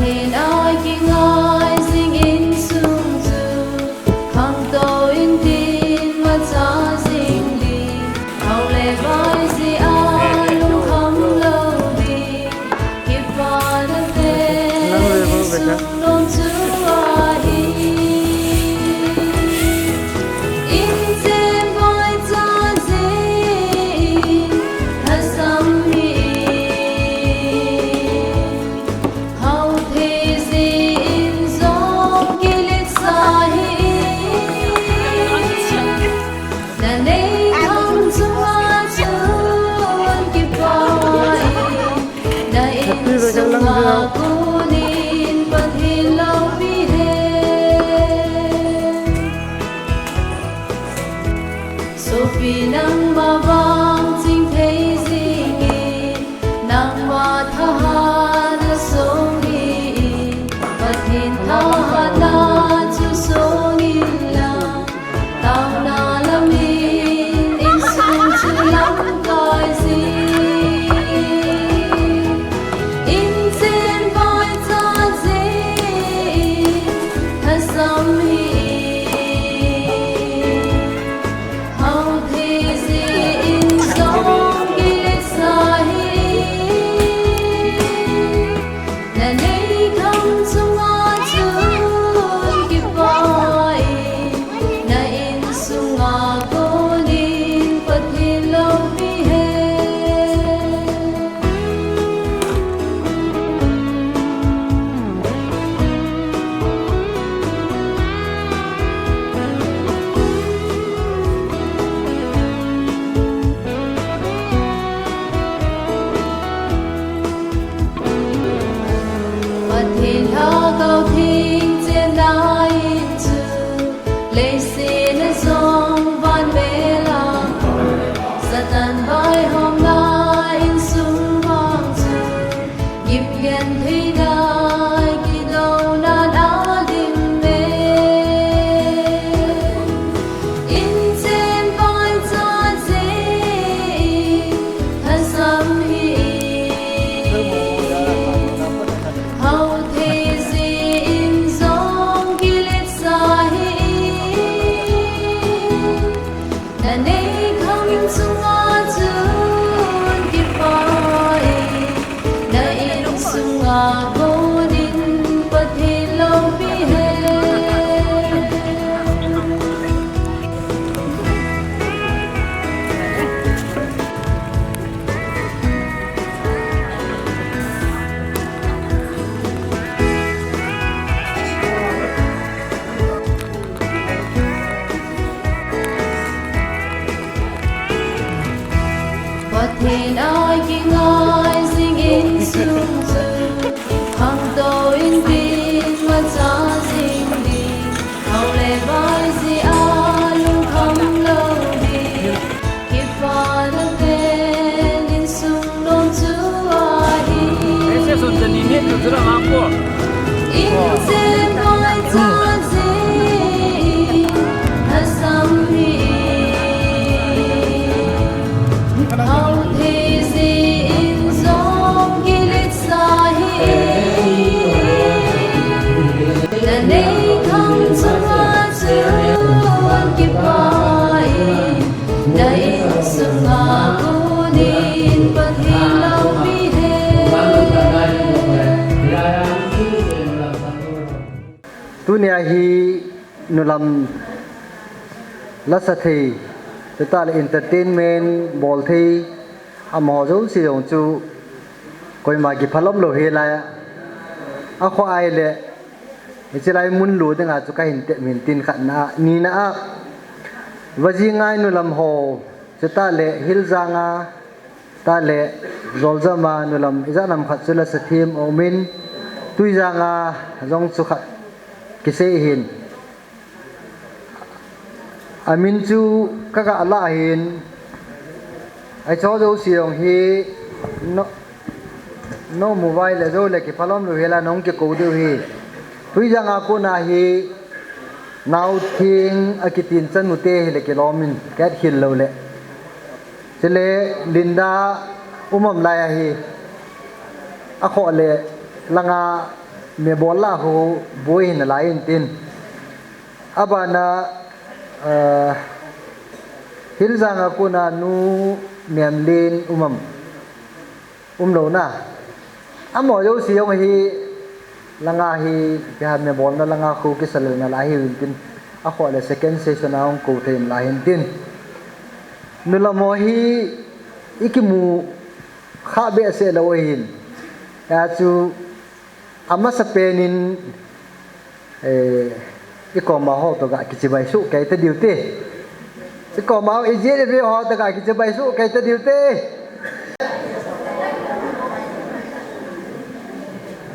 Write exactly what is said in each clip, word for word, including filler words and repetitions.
Pathen a kingai jing insung chu, khangtou in tin macha jing ding, hao le vai jeh a lungkham lou ding, kipana pen insung nom chu ahi. Inchen vai cha jeh in, lhasam hi in, hao thei jeh in jong kiletsah hi in, na nei kham chunga chun kipah in, na insung a kon in Pathen loupi hen. Sopi nangma vang ching thei jing in, nangma thahat na song hi in, Pathen thahatna chu song in lang, taona lam in insung chu lamkai jing, inchen vai cha jeh in, lhasam hi in, hao thei jeh in jong kiletsah hi in, na nei kham chunga chun kipah in, na insung a kon in Pathen loupi hen. Pathen lhagao theng chenna in chu, leiset a jong van vel a, Satan vaihomna insung vang chu, gimgentheina kidounan adim e. Inchen vai cha jeh in, lhasam hi in, hao thei jeh in jong kiletsah hi in, na nei kham chunga chun kipah in, na insung a kon in Pathen loupi hen. Pathen a kingai jing insung chu, khangtou in tin macha jing ding, hao le vai jeh a lungkham lou ding, kipana pen insung nom chu ahi. Ese son tani ne tu jura mambo. Inchen vai cha jeh in, lhasam hi in, hao thei jeh in jong kiletsah hi in, na nei kham chunga chun kipah in, na insung a kon in Pathen loupi hen. Tunia hi nulam lasa thei, chutah le entertainment bol thei, amaho jouse jong chu koima kiphalom lou hi lai a. Akhoh ahile, hiche lai mun lut dinga chu kahin tep in tin khatna a, nina a, Vajingai nulam ho, chutah le Hiljang a, tah le Joljam a nulam ijat ham khat chu lasa them aumin, Tuijang a jong chu khat kisei hin. Amin chu kaga lah ahin, ahi cho jouse jong hi, no, nomu vai le jou le kiphalom lou hi la nahung kikou diu hi. Tuijang a kona hi, Naothing a kitin chanu te hi le kilom in, kahet khel lou le. Chule Linda um am lai ahi. Akhoh le langa Mebol lah khu boi hin alai intin. Abana, ah, Hiljang a kona Nu Nemlen um am? Umlou na. Amaho jouse jong hi langa hi, kiha mebolna langa khu kisalelna lai hiu intin. Akhoh le second session a hung kou thei in lai hintin. Nu Lam ho hi ikimu kha behseh lou ahin. Achu amasapen in, eh, ikoma ho toh ga kichibai suh kei ta diu te. Ikoma ho, ijat ive ho toh ga kichibai suh kei ta diu te.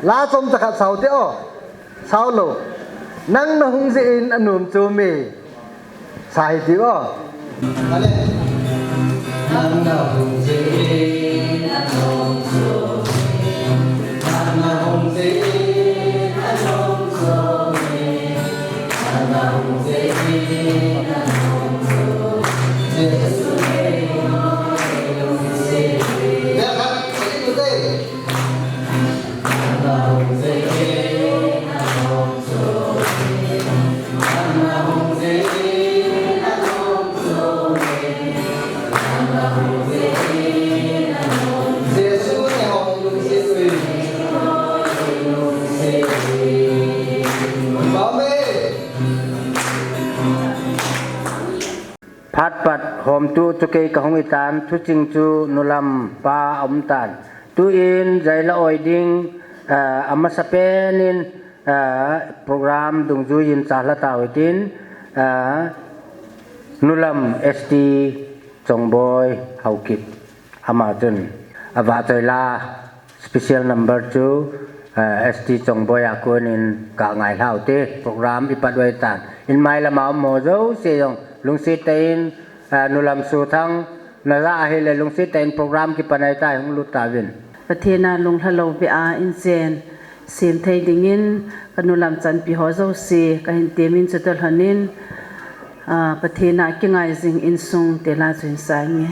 La chomcha khat sao te o. Sao lou. Nang nahung jeh in anom chom e. Sa hiti o. Phat pat homtuh chu kei kahung hitan, thuching chu Nu Lam pa aum tan. Tuin jaila oi ding, ah, amasapen in, ah, program dungjuiyin chalha tau hitin, ah, Nu Lam S T Chongboi Haokip. Ama chun avahchoi la special number chu, ah, S T Chongboi a konin kangai lhau te, program ipat uve tan. In mai lama um ho jouse jong lungset tah in, ah, Nu Lam Suthang najah ahile lungset tah in program kipan ahitai, hung lut tauvin. Pathen a lunglha lou beh a inchen sem thei dingin ka Nu Lam chanpi ho jouse kahin temin chutoh lhonin, ah, Pathen a kingai jing insung tela chu hin sa inge.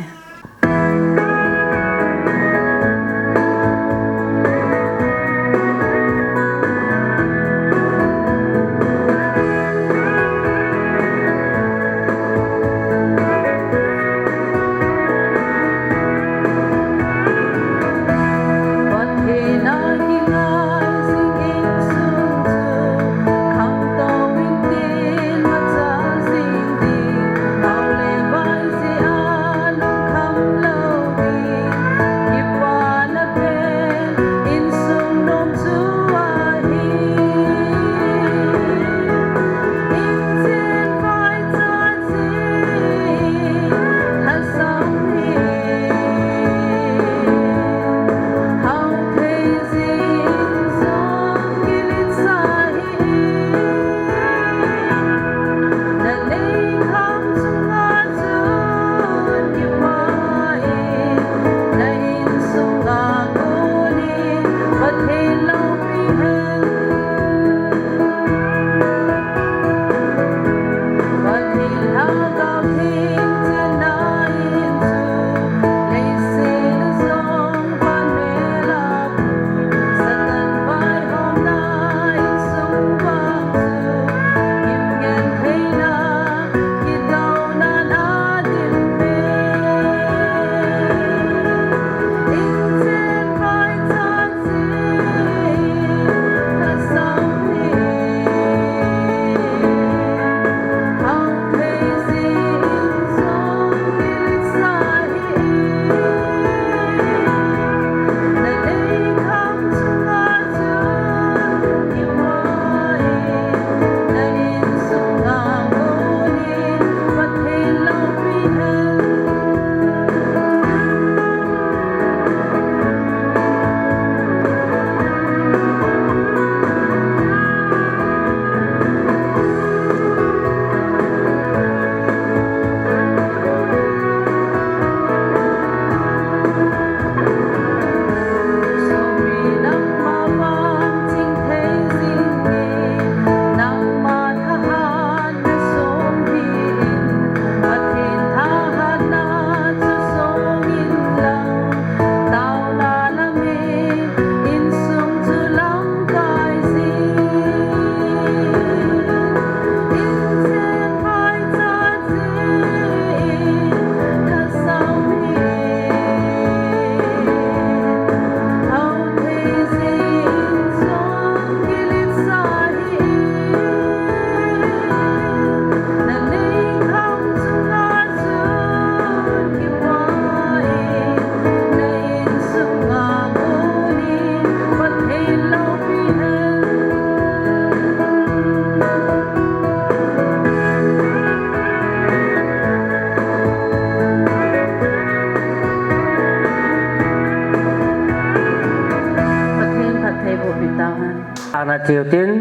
Atiu tin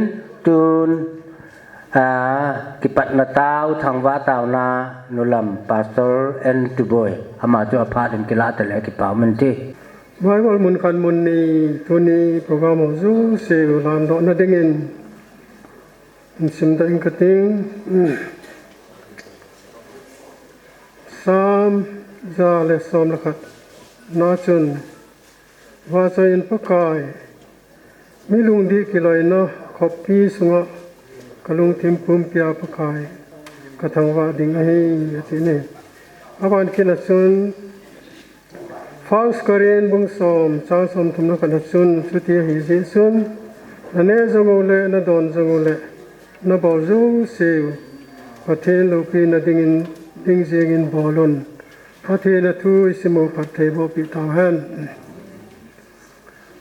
tun, a, kipatna tao thangvah taona nulam Pastor N Tuboi ama chu aphat in kilah tale kipa min ti. Bible mun khat mun ni tuni program ho jouse u lamdohna dingin insim da ing kating. Psalm ja le som le khat na chun, vahchoiyin Pakai, mi lungdih kiloina khoppi sunga kalungthim pumpia Pakai kathangvah ding ahi, ati ne. Aban kit a chun, First Corinth bung som, chang som thum na khat a chun, chuti ahi jeh chun, naneh jong u le, nadon jong u le, nabol jouse u Pathen loupina dingin, ding jengin bol un. Pathen a thu isim u phattheiboh peh tauhen.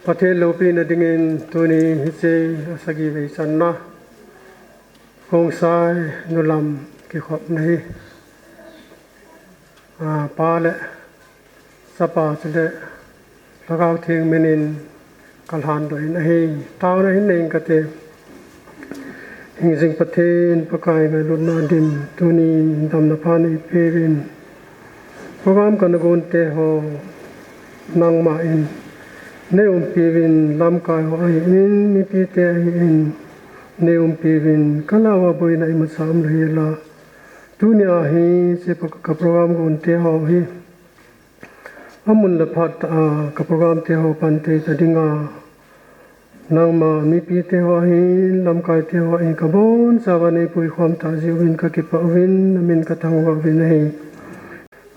Pathen loupina dingin tuni hiche asagi vei channa Khongsai nulam kikhopna hi, a, Pa le Chapa chule Lhagao Theng minin kalhan doh in ahi. Taona hin nei ing kate. Hingjing Pathen Pakai ngailutna dim tuni damna pha neipeuvin. Program kana gonte ho nangman neiumpiuvin, lamkai ho ahin, mipite ahin, neiumpiuvin, kalah uva boina imacha umlou hela. Tunia hiche pa-, ka program gonte ho hi amun le phat a ka program te ho pan thei ta dinga, nangma mipite ho ahin, lamkaite ho ahin, kabonchauva neipuikhom tah jeh uvin kakipah uvin, namin kathangvah uvin ahi.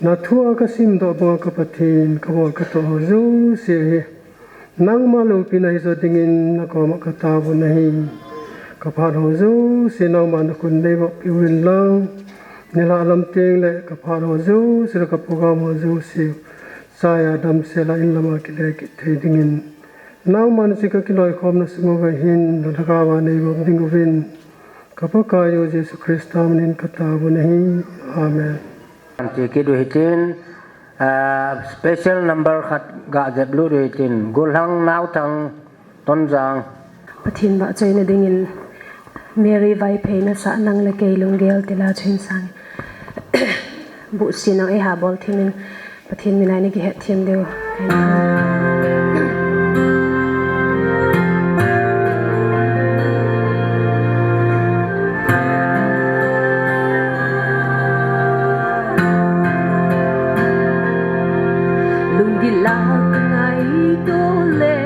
Nathua kasimdoh banga ka Pathen, kabol katoh ho jouse hi nangma loupina hijo dingin nakoma kataovun ahi. Kaphat ho jouse nangma nakhut neiboh peh uvin lang, nilhah lam tengle kaphat ho jouse le ka program ho jouse chaiya damsela in lama kile kit thei dingin, nangman hiche kakiloikhomna sung uva hin nalhagao a neiboh ding uvin, ka Pakaiyu Jesu Christa minin kataovun ahi. Amen. Anti kit u hitin, a, special number khat gajep lut u hitin, Golhang Naothang Tonjang. Pathen vahchoina dingin Mary Vaiphei nasah Nang le Kei Lunggel tila chu hin sang. Buhsina eihabol themin Pathen mina ina kihetthem diu. Lungdih la kangaito le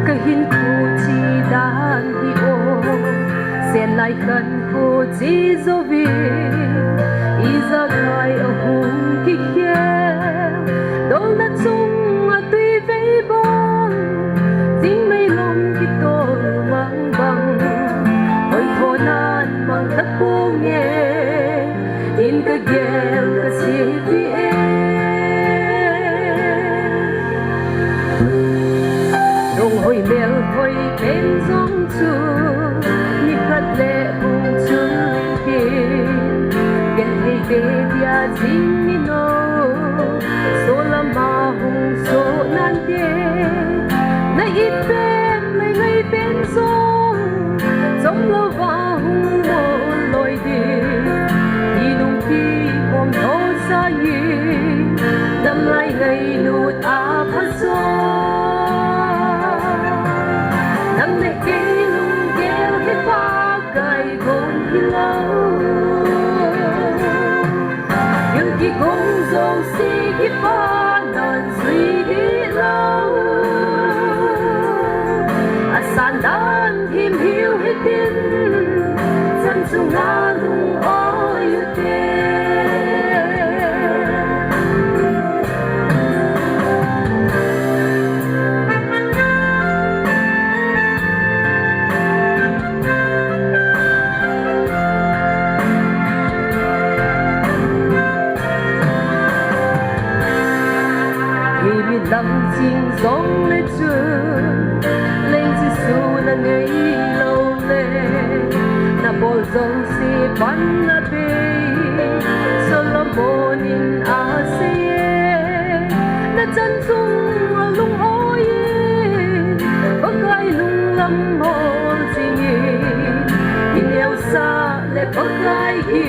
kahinkho chidan hi o, senlai khankho chi jouvin ijakai ahung kikhel, dolna chunga tuivei bang, jingmei lom kitol mang bang, hoithonan mang taponge, tin kagel kaseipi e. Lunghoi melhoi pen jong chu nikhat le hung chun tin, genthei te dia jing ino, solama hung so nante, na it pen le ngai pen jong chomlouva hung bol loi ding, inung kikhom tho sangin damlai ngailut apha jo. Nang le kei lunggel hi Pakai gon hilou, gil kigong jouse kipanan jui dihlou, asan dan himhiu hitin, chan chunga lungoi ute. Himi lam jing jongle chun, lei Jesu na ngai lou le, nabol jouse pan abei, Solomon in asei e, nachan chunga lungoi in, Pakai lunglam ho Pakai hi,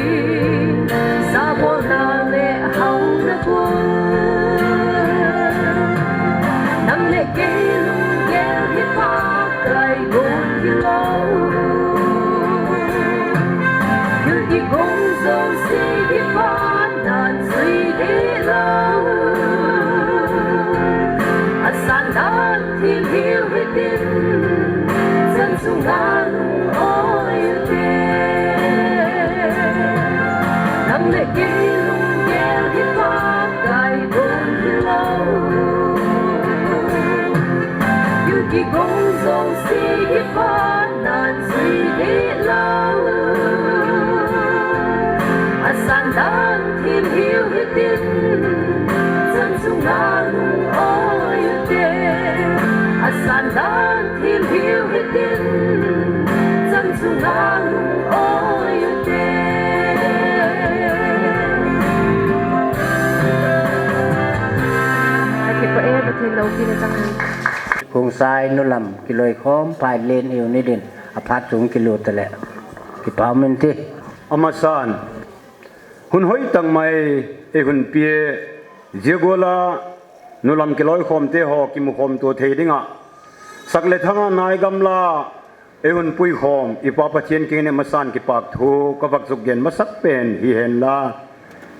sabolna le hauna ko. Nang le kei lunggel hi Pakai gon hilou. Thil kigong jouse hi Panan jui hilou. Asan dan thim hiu hitin, chan chunga lung-oi ute. Nang le kei lunggel hi Pakai gon hilou. Thil kigong jouse hi Panan jui hilou. Asan dan thim hiu hitin, chan chunga lung-oi ute. Asan dan thim hiu hitin, chan chunga lung-oi ute. Akipah e, Pathen loupina chang e. Khongsai nulam kiloikhom Phailen unit in aphat chung kilut le kipah um inte. Amasan, hun hoitah mai eihon peh, jia gual a nulam kiloikhomte ho kimukhomto thei dinga sak le thanga nai gamla eihon puikhom i Pa Pathen kiang in amasan kipahthu kavah jukgen masak pen hihen la,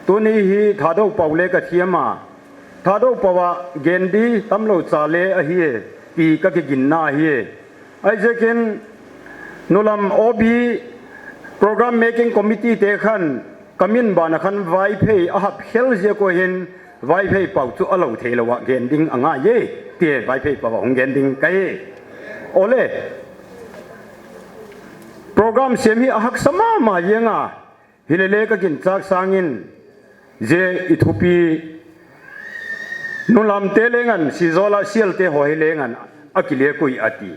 tuni hi Thadou pau le kathem a, Thadou pau a gen di tamlou cha le ahi e ti kakiginna ahi e. Ahi jeh in nulam O B Program Making Committee te khan kamin bana khan Vaiphei ahap khel jeh a koihin Vaiphei pau chu alou thei lou a gen ding angai e, ti Vaiphei pau a hung gen ding kahi. Ole, program sem hi ahaksa mama jeng a, hilele kaginchat sangin, jia i thupi nulam te lengan, Sijola sial te ho hi lengan akile kui ati.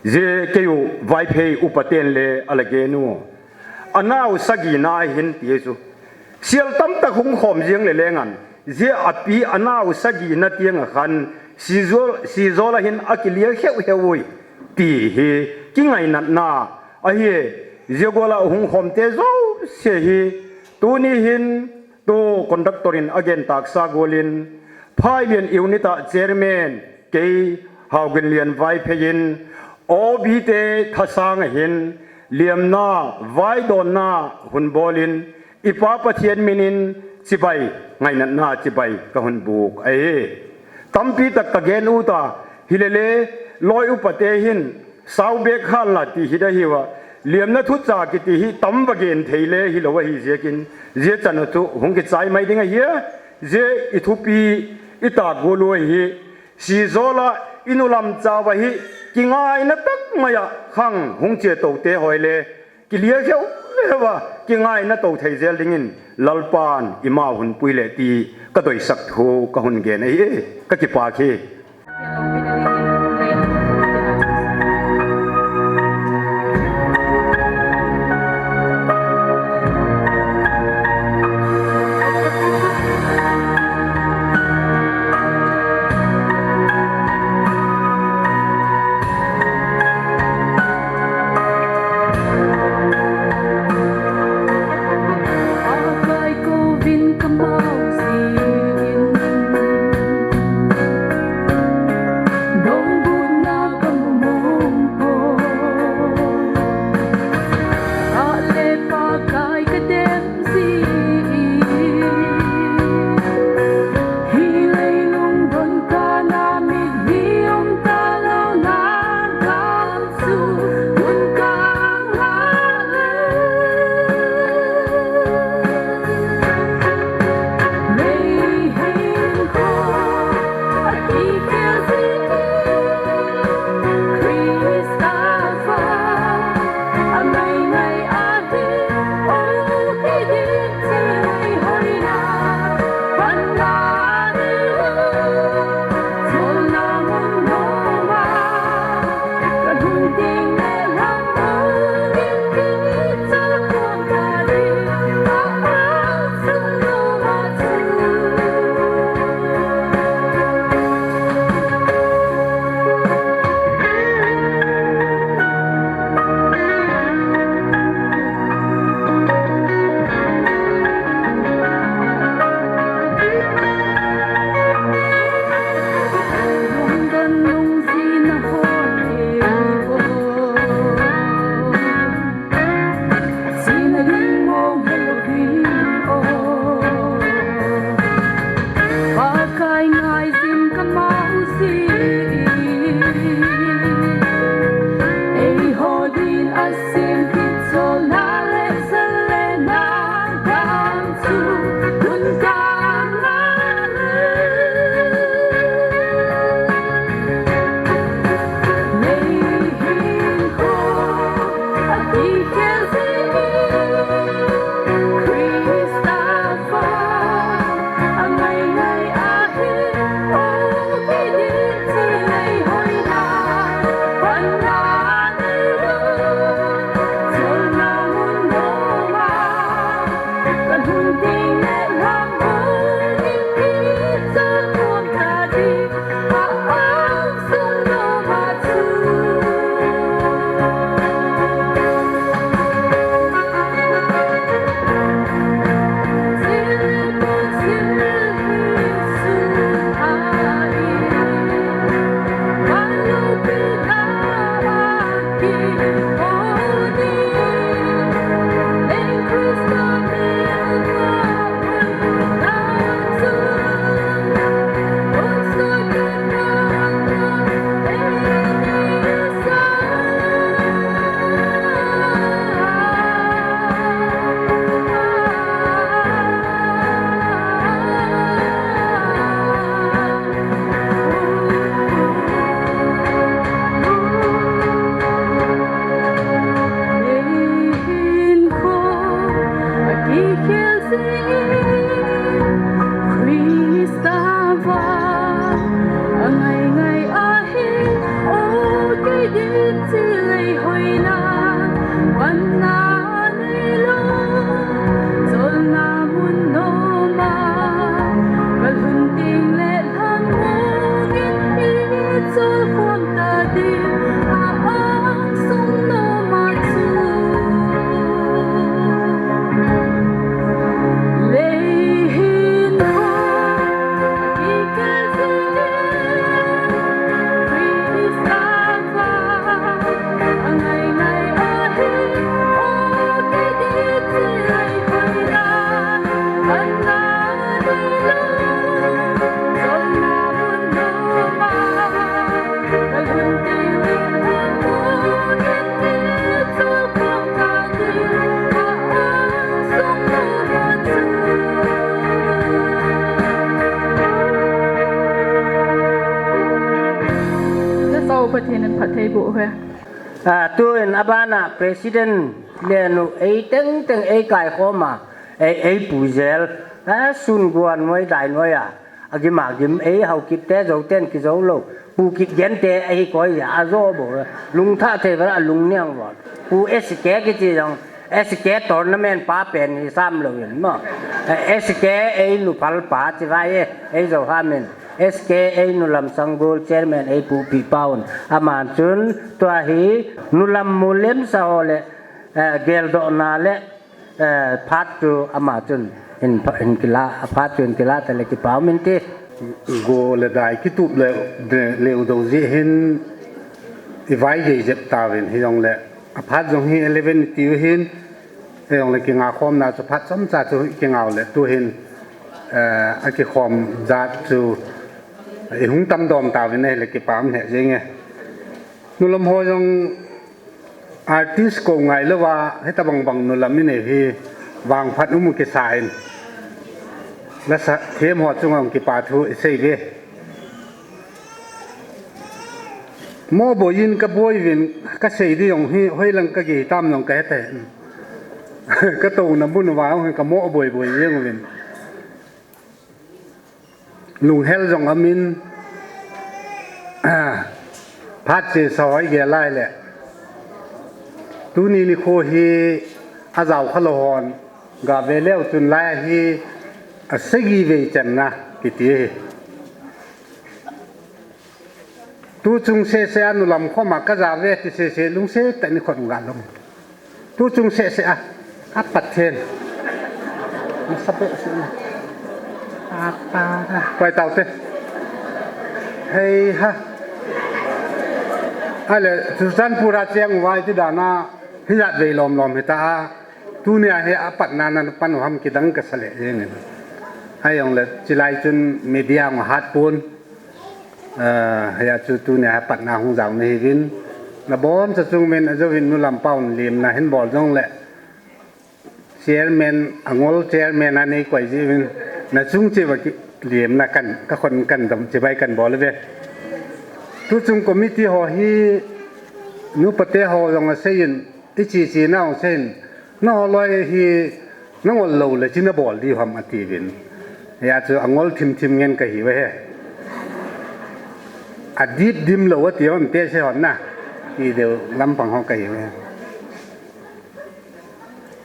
Jia keiu Vaiphei upa ten le ala gen u. Anau sagi na hin ti chu. Sial tamtah hung khom jeng le lengan, jia api anau sagi na tiang a khan, Sijol, Sijola hin akile kheu kheu ui, ti hi kingainatna ahi e. Jia gual a hung khomte jouse hi, tuni hin, tu conductor in agen tahsa gual in, Phailen unit a chairman, kei Haoginlian Vaiphei in, O B te thasang a hin, liamna, vaidonna, hun bol in, i Pa Pathen min in chibai, ngainatna chibai kahung buk ahi. Tampi tak kagen u ta, hilele, loi upa te hin, sau bek hal la ti hi da hiu a, liamna thucha kiti hi tam va gen thei le hilou ahi jeh in, jia chan u chu hung kichai mai ding ahi a, jia i thupi i tah gual u ahi, Sijola i nulam chauva hi, kingaina tak mai a khang hung che to te hoi le, kilia kheu kheu a, kingaina to thei jel dingin, Lalpan ima hunpui le ti kadoisak thu kahung gen ahi e, kakipah e. Pathen in phatthei boh uhen. A, tuin abana president lenu ei tengteng ei kaikhoma, ei, ei puijel. A, sun guan moi dai noi a. Agim agim ei Haokip te Zo ten kijou lou. Pu Kipgen te ahi koi a, ajo bou. Lungthah thei val a lungniang val. Pu S K kiti jong S K tournament pa pen hi sam lou in mo. S K ei nu phal pa ti vai e, ei Zo hamin. S K ei nu lam sanggol chairman ei pu pi paun. Aman chun tua hi nu lam mu lem sa ho le, eh, geldohna le, eh, phat chu ama chun in, in kila, a phat chu in kila ta le kipa um in ti. Go le dai kitup le, le, leu do ji hin i vai jei jep ta vin hi jong le. A phat jong hi eleven ti u hin, ei jong le kinga khomna chu phat chomcha chu kingau le tu hin, eh, a kikhom jat chu i hung tam dom ta vin le kipa um he jeng e. Nu lam ho jong artist ko ngai lou va, heta bang bang nu lam i nei hi vangphat um kisa in. La sa them ho chung ang kipa thu i sei ve. Mo boi in ka boi vin ka sei di jong hi, hoi lang ka gi tam jong ka heta hen. Ka to na bun va jong ka mo boi boi jeng vin. Lunghel jong amin, phat che sa hoi ge lai le. Tuni nikho hi a jao kha lou hon, ga ve leu chun lai hi a sagi vei channa kiti hi. Tu chung sese a nu lam khoma ka ja ve ti sese lungset tah in i khut u ga lom. Tu chung sese a, a Pathen. Masa pe se. Apa na. Pai tau te. Hei ha. Ale, Churachandpur a cheng vai ti dana, hi jat vei lom lom hi ta a. Tunia hi a patna na pan u ham kidang ka sa le jeng in. Ai jong le, chilai chun media ngah hat pon. Eh, hia chu tunia hi patna hung jao na hi vin. Na bon cha chung min a jo vin nu lam paun lim na hin bol jong le. Chairman, a ngol chairman a nei koi ji vin. Na chung che va ki lim na kan, ka khon kan dam che bai kan bol ve. Tu chung committee ho hi nu pate ho jong a sei in, i chi chi na hong sei in, na ho loi hi na ngol lou le chi na bol di ham a ti vin. Hia chu a ngol thim thim ngen ka hi ve he. A dip dim lou a ti hon te se hon na. Ti deu lam pang ho ka hi ve.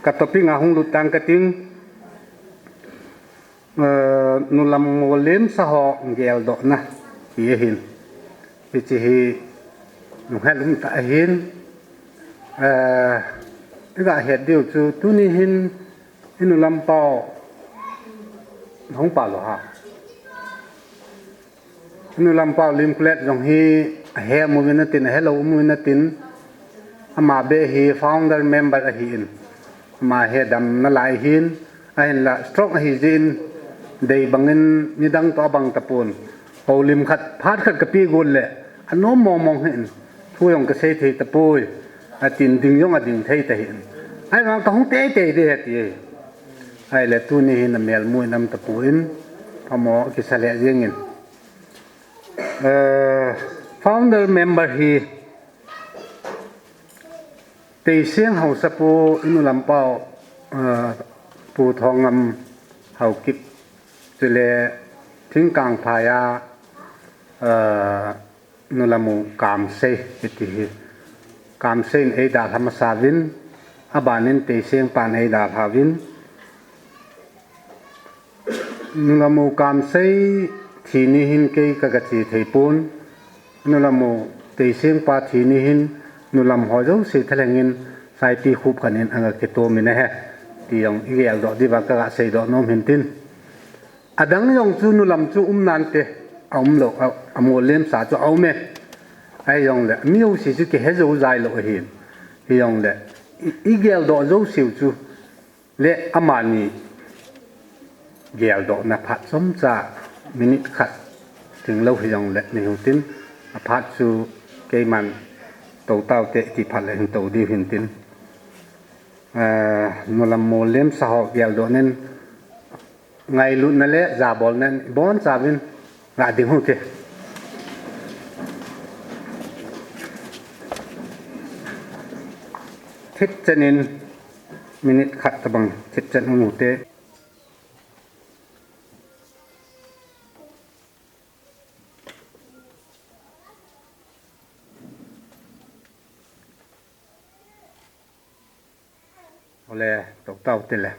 Ka topic a hung lut tang ka ting, eh, nu lam mo lem sa ho geldoh na. Hi hin. Hi chi hi nu hel um ta hin. Eh, i ga het diu chu tuni hin i nu lam pau hung pa lou ha. I nu lam pau Limkhulet jong hi a he mu vin a tin, a he lou mu vin a tin. Ama be hi founder member a hi in. Ama he dam na lai hin. A hin la stroke a hi jin. Dei bangin ni dang to bang ta pun. Ho lim khat, phat khat ka pi gun le. A nom mong mong hin. Thu jong ka sei thei ta pui. A tin ding jong a ding thei ta hin. Ai vang ka hung tei tei de he ti. Ai le tuni hin a mel mu in am ta pu in. Pamo kisa le jeng in. Eh, founder member hi Teiseng Haosapu i nu lam pau, eh, Pu Thongam Haokip chule Thingkangphai a, eh, nu lam u Kamsei kiti hi. Kamsei in ei dalha masa vin, a ban in Teiseng pan ei dalha vin. Nu lam u Kamsei thi ni hin kei ka ga chi thei pon. Nu lam u Teiseng pa thi ni hin nu lam ho jouse thalheng in saipi khup khan in a ga kitom in a he. Ti jong i geldoh diu va ka ga seidoh nom hin tin. A dang jong chu nu lam chu um nan te a um lou, a, a mo lem sa chu a um e. Ai jong le, mi jouse chu kihe jou jai lou ahin. Hi jong le, i, i geldoh jouse u chu. Le amani geldoh na phat chomcha minute khat ting lou hi jong le ni hu tin a phat chu keiman to tau te ti phat le hin to diu hin tin. Eh, nu lam mo lem sa ho geldoh nen ngailutna le jabol nen bon cha vin. Nga ding hu te. Thipchen in minute khat tabang thipchen umute. Ole, tok tau tile.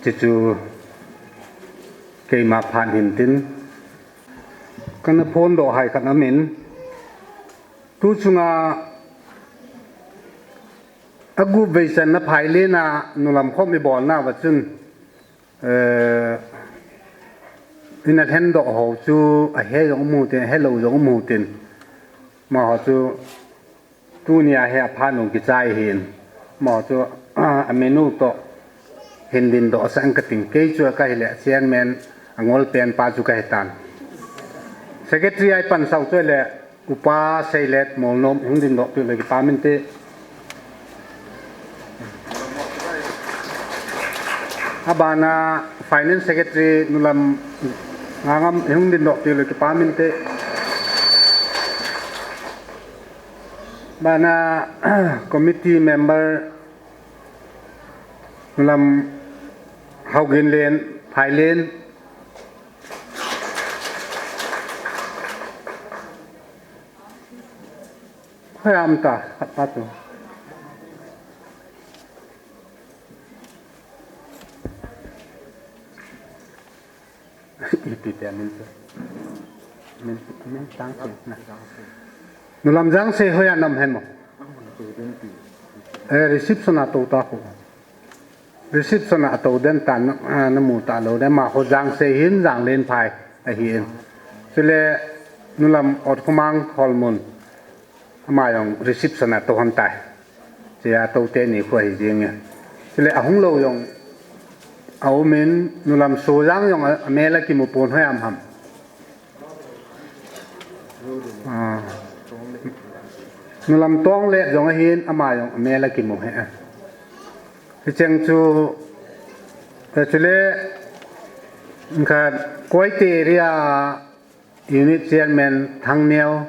Chuchu keima phan hin tin. Kana phondoh hai khat amin. Tu chunga a gup veichanna phailena nulam khom ibolna va chun, eh, ina lhendoh ho chu ahe jong um utin, ahelou jong um utin. Amaho chu tunia hi aphan ong kichai hin. Amaho chu, ah, aminu toh hin dindoh sang kating. Kei chu kahile chairman angol pen pa chu kahitan. Secretary a ipan sau chu le Upa Seilet Molnom hung dindoh peh le kipa minte. Abana Finance Secretary nulam Ngangam hung dindoh peh le kipa minte. Bana committee member nulam Hauginlen, Phailen. Hoiya um ta, khat pa tu. Ipi te min tu. Min, min tang tu na. Nulam Jangse hoiya nam hen mo. Eh, reception a tou ta ko. Reception a tou den tan, ah, namu talou den, amaho Jangse hin, Janglenphai ahin. Chule nulam Otkhomang Kholmun. Ama jong reception a tou hon tai. Chia tou teni khu ahi jing e. Chule ahung lou jong aumin, nulam Sojang jong a, amel a kimu pon hoiya um ham. Ah. Nulam Tonglet jong ahin, ama jong amel a kimu ahi. Hicheng chu, eh, chule, khat Koite area unit chairman Thangneo,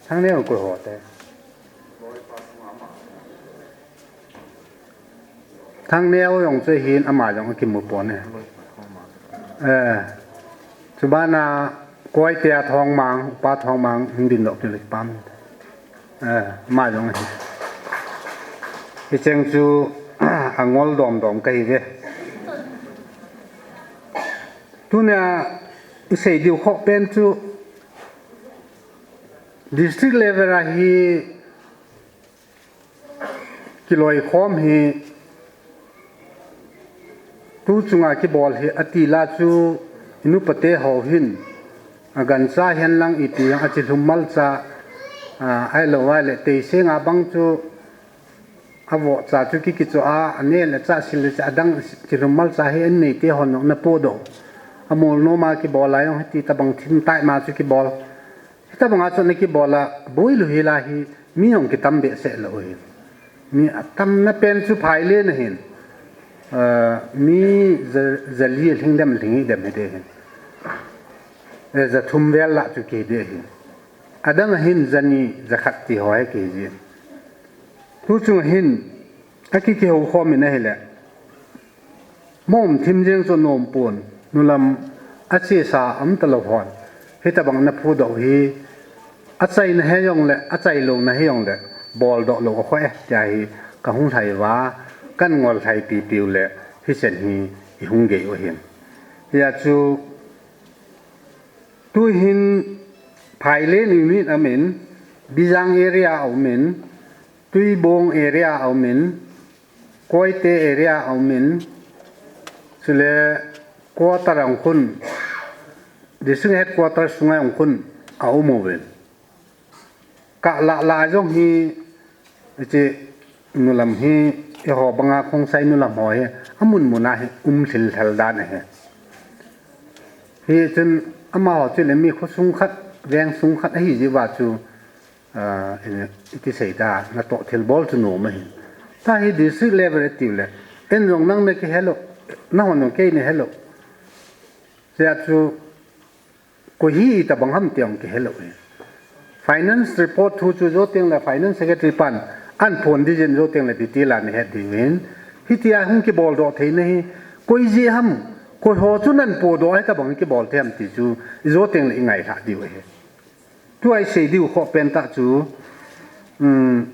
Thangneo koi ho te. Thangneo jong chu ahin, ama jong akimu pon e. Eh, chubana Koite a Thongmang, Upa Thongmang, hung dindoh peh le kipa minte. Eh, ama jong ahi. Hicheng chu angol domdom kahi ve. Tunia isei diu khoh pen chu district level a hi kiloikhom hi tu chunga kibol hi ati la chu, inupate ho hin agancha hen lang iti jong achilhum malcha, ah, ahilou ahile teisenga bang chu avohcha chu kikichoh a, aneh le chah, sil le chah, adang chilhum malcha hi an neite hon jong ana podoh. Amolnom a kibol a jong hiti tabang thim tai ma chu kibol. Hitabanga chu ana kibol a, boilu hila hi mi jong kitam behseh lou hi. Mi atamna pen chu Phailen ahin. Ah, mi ja, jali lhing dem lhing dem hide hin. Eh, jathum vel lah chu kihide hin. Adang ahin jani jakhat ti ho hi kihijin. Tu chunga hin akikihou khomin ahile, mong thim jeng chu nom pon, nulam achesa um talou hon hitabang ana phudoh hi, achaina hijongle achailouna hijongle boldoh lou akhoh e tia hi kahung lhai uva, kan ngol lhai pipiu le hichen hi ihung gei u ahin. Hia chu tuhin Phailen unit aumin, Bijang area aumin, Tuibong area aumin, Koite area aumin, chule quarter a hung khun, district headquarter sunga hung khun aum uvin. Kalah lah jong hi, hiche nulam hi, eiho banga Khongsai nulam ho hi, amun muna hi um lhil lhal dan ahi. Hichun amaho chule mi khosung khat, veng sung khat ahi jeh uva chu, ah, iti sei ta, natoh thilbol chu nom ahi. Tua hi district level itiu le, en jong nang nakihe lou, nahon jong kei nahe lou. Hia chu Koi hi itobang ham ti jong kihe lou ahi. Finance report thu chu jou teng le finance secretary pan ahin phon ding jin jou teng le detail a nahet diu ahin. Hitia hung kibol doh theina hi koi jeh ham, koi ho chu nahin podoh a hitobang kibol thei ham ti chu jou teng le ingailhah diu ahi. Tua isei diu khoh pen tah chu, um,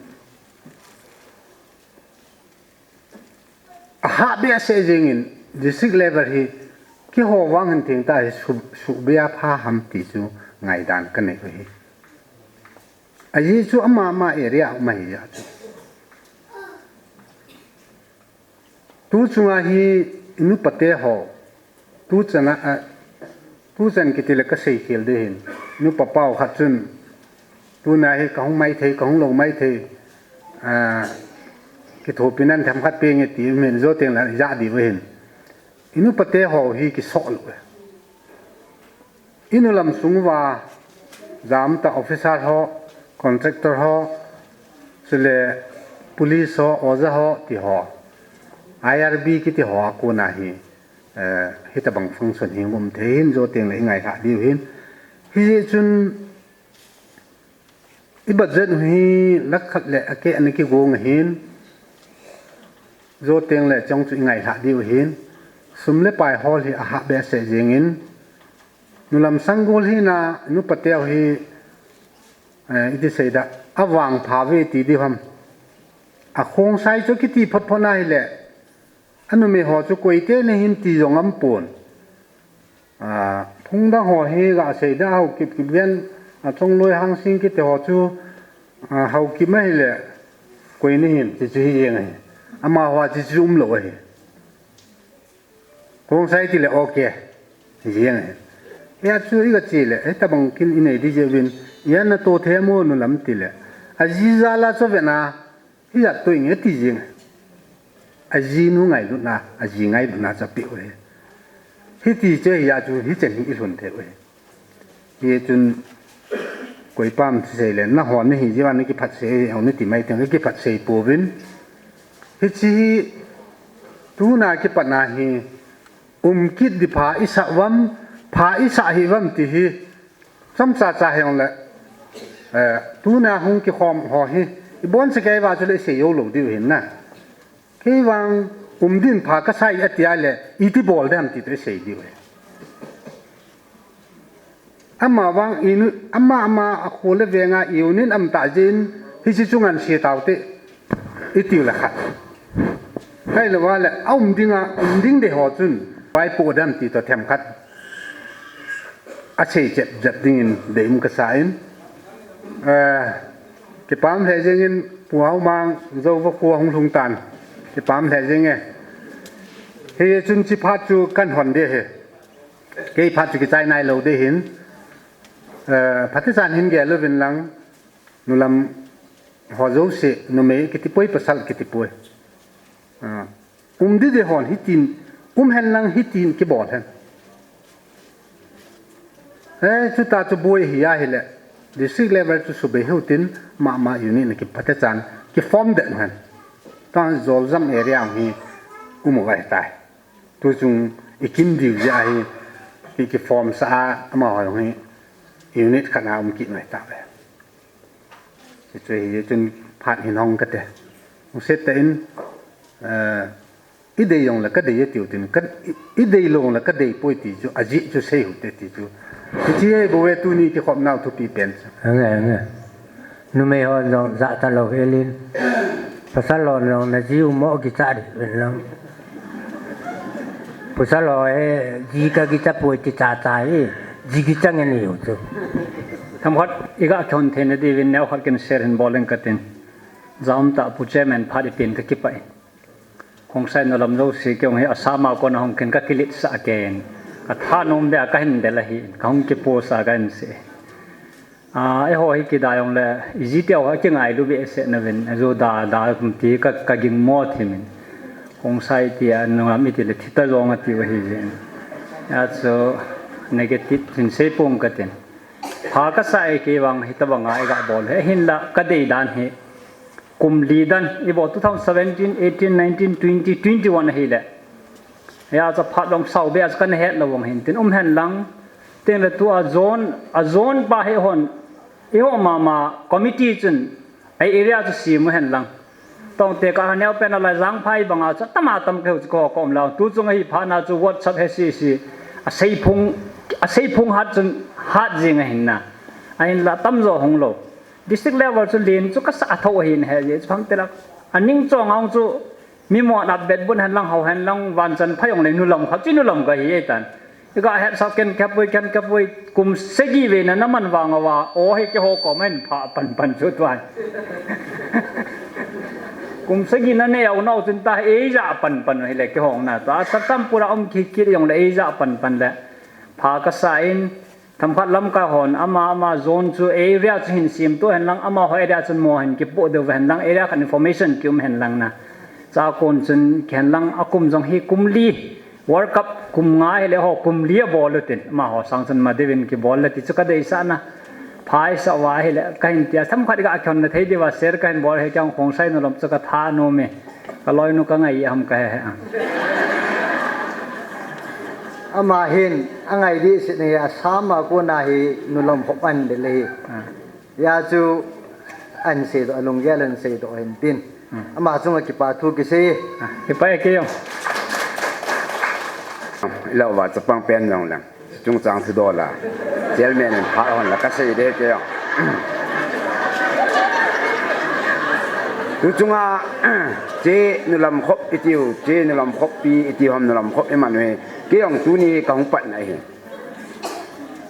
ahah behseh jengin district level hi keiho vang hin thengtah hi su-, suhbei a pha ham ti chu ngaidan kanei u ahi. Ajeh chu ama ama area um ahi jeh chu. Tu chunga hi inupate ho, tu chana, a, tu chan kiti le kasei khel ding ahin. Nupa pau khat chun, tuna hi kahung maithei, kahung lou maithei, a, kithopi nan themkhat penge ti min jou teng le ijat diu ahin. Inupate ho hi kisoh lou e. Inu lam sung uva, jamtah officer ho, contractor ho, chule police ho, oja ho, ti ho, I R B kiti ho a kona hi, eh, hitobang function hi um thei ahin, jou teng le ingailhah diu ahin. Hijeh chun, I budget u hi lakh khat le akeh ana kigong ahin, jou teng le chong chu ingailhah diu ahin, sum le pai hol hi ahah behseh jengin, nulam sanggol hina, nupateu hi, eh, iti sei da, avangpha ve ti diu ham. Akhongsai chu kiti phot phot na hile, anumei ho chu koite nahin ti jong aumpon. A, phung dang ho hi gasei da, Haokip, Kipgen, a, Chongloi, Hangsing kiti ho chu, a, Haokip ahile, koi nahin, ti chu hi jeng ahi. Amaho a ti chu umlou ahi. Khongsai tile, ok, hi jeng ahi. Hia chu iga chele, hitobang kin inei ding jeh uvin, ijat natoh thei mo nulam tile. Aji jal a chu vena, Hijat toh inge ti jeng. Ajinu ngailutna, aji ngailutna chu apeh u ahi. Hiti chu hia chu, hichen hi ilhun thei u ahi. Hichun, koipa ham thusei le, nahon nahi jeh uva nakiphatsei, hung nati mai teng, kakiphatsei pouvin. Hiche hi, tuna kipatna hi, um kit ding pha isah uvam, pha isah hih uvam ti hi, chomcha cha hijongle, eh, tuna hung kikhom ho hi, iboncha kei uva chule isei jou lou diu ahin na. Kei vang um din pha kasah e ati a le, iti bol dem ti toh isei diu ahi. Ama vang inu-, ama, ama akho le venga unit aum tah jeh in, hiche chu ngansi taute, itiu le khat. Ahilou le, aum dinga, um ding dei ho chun, vaipoh dem ti toh themkhat. Asei chep chep dingin deium kasa in. Eh, kipah lheh jengin, Pu Haomang, Jouva kho hung lhung tan. Kipah lheh jenge. Hichun hiche phat chu kahin hon ding ahi. Kei phat chu kichai nailou ding ahin, eh, phatechan hin gel uvin lang, nulam ho jouse, numei kiti poi, pasal kiti poi. Ah, um ding dei hon hitin, um hen lang hitin kibol hen. Eh, chuta chu boi hi ahile, district level chu subei hiu tin, mama unit na kiphatechan, kiform det hen. Tun Zoljam area hi um uva ahitai. Tuchung ikim diu jeh a hi, ki, kiform sah a, amaho hi unit khat a um kit mai tauve. Hichu hichun phat hin hong kate. Hung set tah in, eh, idei jongle kadei e tiu tin, ka, i, idei lou jongle kadei poi ti chu, ajeh chu sei u hite ti chu. Hiche hi bou e tuni kikhopnau thupi pen chu. Ange, ange. Numei hon jong jachat lou helin. Pasal hon jong naji u mo kicha ding uvin lang. Pasal ho hi ji kakicha poi ti chacha hi. Ji kicha ngen hiu chu. Themkhat iga thon theina diuvin neokhat kin share hin bol ing katin. Jaum tah Pu Chairman phat ipen kakipah in. Khongsai nulam jouse kei jong hi Assam a kona hung kin kakiletsah kei in. Kathanom beh a kahin del ahi in. Kahung kipost a kahin sei. A, eiho hi kida jongle, iji teu ho kingailu behseh nauvin. Ajo da, da kum ti ka, kaging mo thim in. Khongsai tia nulam itile thita jong atiu ahi jeh in. Achu negative hin sei pong katin. Pha kasah e kei vang hitobanga iga bol hi. Hinla kadei dan hi. Kum li dan, ivo two thousand seventeen, eighteen, nineteen, twenty, twenty-one ahile. Hia chu phat long sao beh a chu kana het lou vang hin tin um hen lang. Tengle tua zone, a zone pa hi hon, i ho mama committee chun, ei area chu simu hen lang. Tongte ka neo pen a lai jang phai banga chu tama tam keu chu ko kom lau. Tu chung ahi pha na chu WhatsApp he si si. A sei phung, a sei phung hat chun hat jing ahin na. Ahin la tam jo hung lo. District level chu lin chu ka sa tho ahin he ji chu phang te la. A ning chong ang chu mi mo na bet bun hen lang ho hen lang van chan phai ong le nu lam kha chi nu lam ka hi e tan. Iga het sa ken khapui, ken khapui, kum sagi ve na na man vang awa, o he ke ho ko men pha pan pan chu tuan. Kum sagi na ne au nau chun ta ei ja pan pan hi le ke hong na ta. Sa tam pura um ki ki yong le ei ja pan pan le. Pha ka sa in, tham khat lam ka hon, ama, ama zone chu area chu hin sim tu hen lang, ama ho area chun mo hen ki po deu hen lang, area khat information ki um hen lang na. Cha kon chun ki hen lang, a kum jong hi kum li. World Cup kum nga hi le ho kum li a bol u tin, ama ho sang chun ma devin ki bol le ti chu ka dei sa na. Phai sa wa hi le, ka hin tia tham khat ka khon na thei diva ser ka hin bol he kyang khong sai no lom chu ka tha no me. Ka loi nu ka ngai ham ka he he. Ama hin, a ngai di si ni a sama ko na hi nu lom khop an de le hi. Ah. Ya chu an sei do, a lunggel an sei do hen tin. Hmm. Ama chunga kipa thu kisei. Ah, kipa e ke yong. Ilo wa chapang pen jong lang. Chungchang thu dola. Chairman in pha hon la ka sei de ke yong. Tu chunga, che nu lam khop i tiu, che nu lam khop pi i tiu ham nu lam khop i man u hi. Ke yong tuni ka hung pat na hi.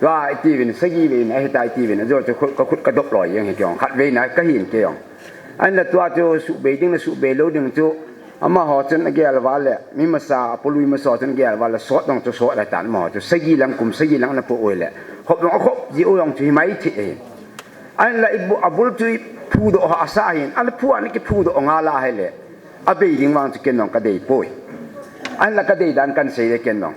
Tua i ti vin, sagi vin, ahi ta i ti vin, a jo chu khut, ka khut ka dop loi jeng hi kiong, khat vei na ka hin kiong. An la tua chu su bei ding, na su bei lo ding chu, ama ho chun a gel va le, mi masa, a polui masa chun gel va le, sot dong chu sot la tan ma ho chu, sagi lang kum, sagi lang na po oi le, hop dong, a hop ji u dong chu hi mai thi e. An la i bu, a bul chu i phu do ha sa hin, an phu an ki phu do nga la he le, a bei ding wang chu ken dong ka dei poi. An la ka dei dan kan sei le ken dong.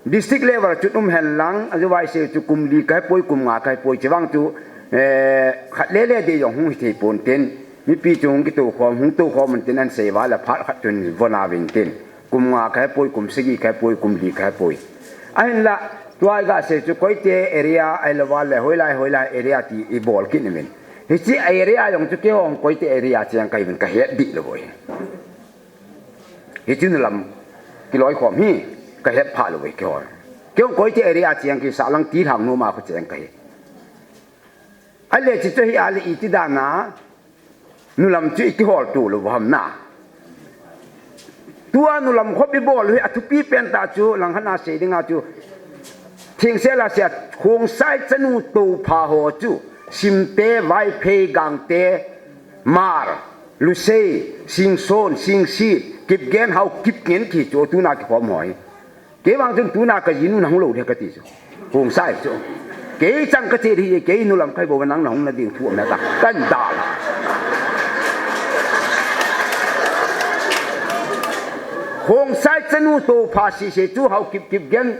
District level chu um hen lang, a chu vai se chu kum li kai poi, kum nga kai poi, chi vang chu, eh, khat le le de jong hung hi thei pon tin, mipi chu hung ki to khom, hung to khom man tin an sei va la phat khat chun von a vin tin, kum nga kai poi, kum sagi kai poi, kum li kai poi. A hin la, tua ga se chu Koite area, ai la va le, hoi lai, hoi lai area ti i bol ki ni min. Hi chi area jong chu ke hong Koite area chiang kai vin ka het di lo boi. Hi chu nu lam kiloi khom hi ka het pha lo ve kihol. Kei hong Koite area chiang ki sa lang ti hang nu ma khu chiang ka hi. A le chi chu hi a le i ti dan a nu lam chu i kihol tu lo ham na. Tua nu lam khop i bol hi a thupi pen ta chu lang hana sei ding a chu. Thing se la sia khong sai chanu to pha ho chu. Simte, Vaiphei, Gangte, Mar, Lusei, Singson, Singsit, Kipgen, Haokip ngen ki chu tuna kikhom hoi. Kei vang chun tuna ka jinu na hung lo de ka ti chu. Hung sai chu. Kei chang ka che ri, kei nu lam kai bo nang na hung na ding thu na ta. Kan da la. Hung sai chanu to pha si se chu Haokip Kipgen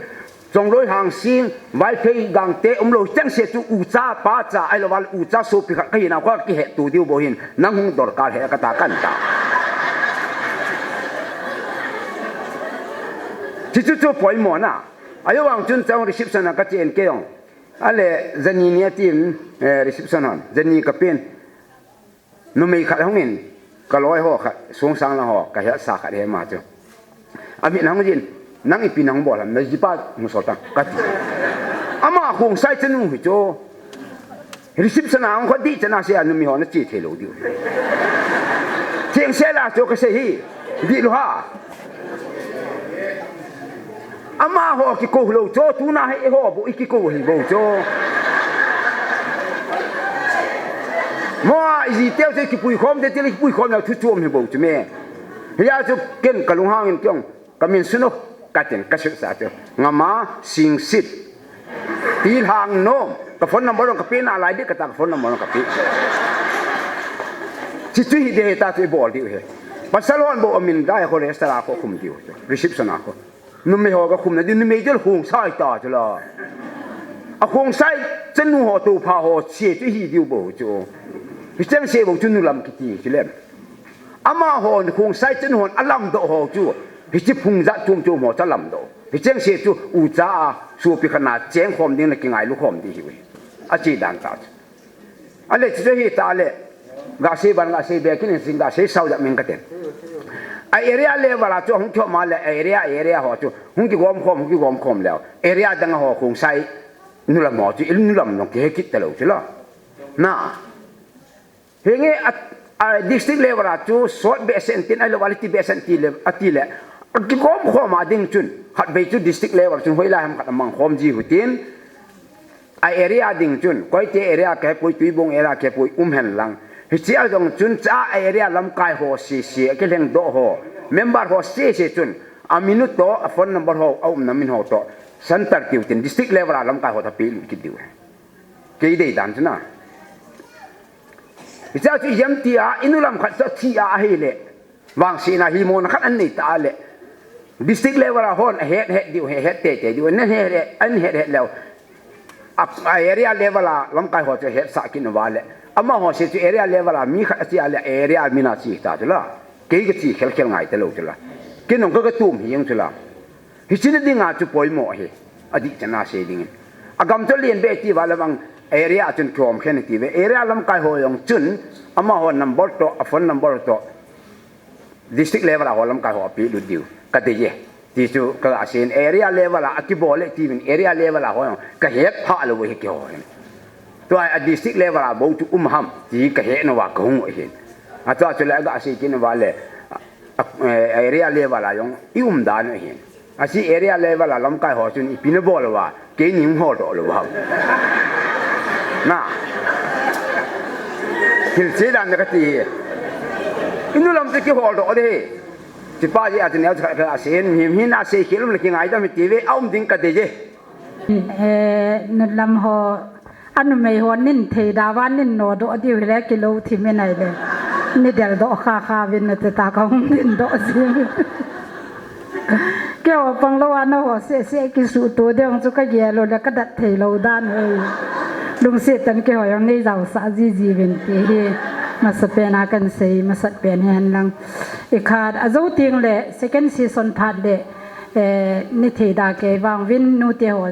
Chongloi Hangsing, Vaiphei Gangte um lo, chang se chu u cha, pa cha, ai lo val u cha sopi khat ka hi na, ka ki he tu diu bo hin, nang hung dor kal he ka ta kan ta. Chi chu chu poimo na. Ayo wang chun chang reception a ka chen ke yong. Ale, zani ni a tin, eh, reception hon, zani ka pen. Numei khat hung in, ka loi ho khat, sungsang la ho, ka hel sa khat he ma chu. A mit hung jin, nang ipi nang bol ham, na jipa mu sol tang, ka ti. Ama khung sai chanu hi chu. Reception a hung kho di chana se a numei ho na chi thei lo diu. Theng se la chu ka se hi, di lo ha. Ama ho ki ko lo cho, tuna he ho bo i ki ko hi bo cho. Mo a i ji teu se ki pui khom de, te le ki pui khom na thu chuam hi bo chu me. Hia chu ken ka lung hang in kyong, ka min suno, ka ten ka su sa chu. Ngama Singsit. Ti hang nom, ka phone number ka pe na lai de ka ta ka phone number ka pe. Chi chu hi de ta chu i bol diu he. Pasal hon bo a min dai ho le sara ko khum diu chu. Reception a ko. Numei ho ka khum na diu, numei jol khung sai ta chu la. A khung sai chanu ho to pha ho che chu hi diu bo chu. Hi chang se bo chu nu lam ki ti chu lem. Ama ho khung sai chanu hon a lam do ho chu. Hi chi phung za chum chum ho cha lam do. Hicheng se chu ucha a, sopi khat na cheng khom ding le kingailu khom ding ahiuve. Achi dan ta chu. Ale chu hi ta le. Ga sei ban ga sei be kin sin ga sei sau ja min ka ten. A area level a chu hung thom a le area, area ho chu hung kigom khom, hung kigom khom leu. Area dang ho hung sai nulam ho chu il nulam nong kihe kit talou chu la. Na. Henge a, a district level a chu sot behseh in tin, ahilou a liti behseh in ti le, ati le. Kigom khom a ding chun, khatvei chu district level chun hoilai ham khat amang khom ji u hitin. A area ding chun, Koite area kahe poi, Tuibong area kahe poi, um hen lang. Hichea jong chun cha a area lamkai ho sese, akilheng doh ho. Member ho sese chun, amin u toh, a phone number ho, aumna min ho toh. Center tiu tin, district level a lamkai ho toh apeh lut kit diu. Kei dei dan chu na. Hichea chu ijam tia, i nu lam khat chu athi a ahile. Vangsetna hi mona khat anei ta le. District level a hon ahet het diu, he het tei tei diu. Ahet het, ahet het leu. A, a area level a lamkai ho chu hetsah kit uva le. Amaho se chu area level a mi khat achi a le area min a chi ta chu la. Kei kachi khel khel ngai talou chu la. Kei nong ka katum hi jeng chu la. Hichena dinga chu poimo ahi. Adih chana sei dingin. Agam chu len be ti uva le vang area a chun kiom khen ti ve. Area lamkai ho jong chun amaho number toh, a phone number toh. District level a ho lamkai ho apeh lut diu. Ka dei e. Ti chu ka ga sei in area level a, akibol le ti vin area level a ho jong. Ka het pha lou hi keiho hin. Tua a district level a bou chu um ham. Ti ka het nau va ka hung u hin. A tua chu le ga sei kin uva le. A, eh, area level a jong i um dan u hin. Achi area level a lamkai ho chun ipi na bol uva, keini hung hol doh lou ham. Na. Hilche dan na kati hi. I nu lam chu kihol doh ding hi. Chupa ji a chu neo chu khat khat a sei in, mi, mi na sei khel um le kingaidam hi ti ve, aum ding ka dei e. Eh, nu lam ho, a numei ho nin thei da uva nin nodoh diu hile kilou thim in ahile. Ni deldoh kha kha uvin nate ta ka hung nin doh ji. Keiho pang lou a nangho seh seh kisuhto ding chu ka gel u le ka dat thei lou dan u ahi. Lungset tah in keiho jong nei jaosah ji ji uvin ti hi. Masapen a kan sei, masat pen hi hen lang. I khat a jou teng le second session phat le, eh, ni thei da kei vang uvin nute ho.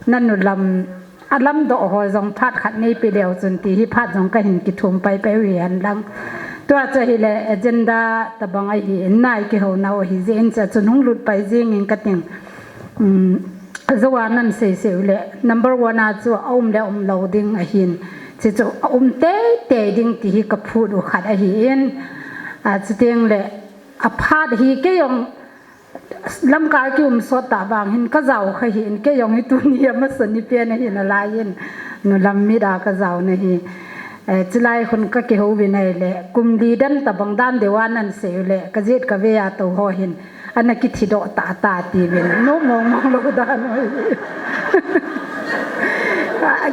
Nanu lam, a lamdoh ho jong phat khat nei pe leu chun ti hi phat jong ka hin kithum pai pai u hi hen lang. Tua chu ahile agenda tabang ahi in nai kihou nau ahi jeh in cha chun hung lut pai jing in ka ting. Um, jou a nan sei sei u le number one a chu a um le um lou ding ahin. Chi chu a um tei tei ding ti hi ka phut u khat ahi in. A, chuteng le a phat hi kei jong Lamkai kium sot ta vang hin ka jao kha hi in kei jong hi tuni a masa ni pen ahi nalai in nu lam mit a ka jao na hi. Eh, chulai khun ka kihou vin ahile kum li dan tabang dan deu a nan sei u le ka jet ka ve a tou ho hin ana kithi doh ta ta ti vin nu mong mong lou dan u hi.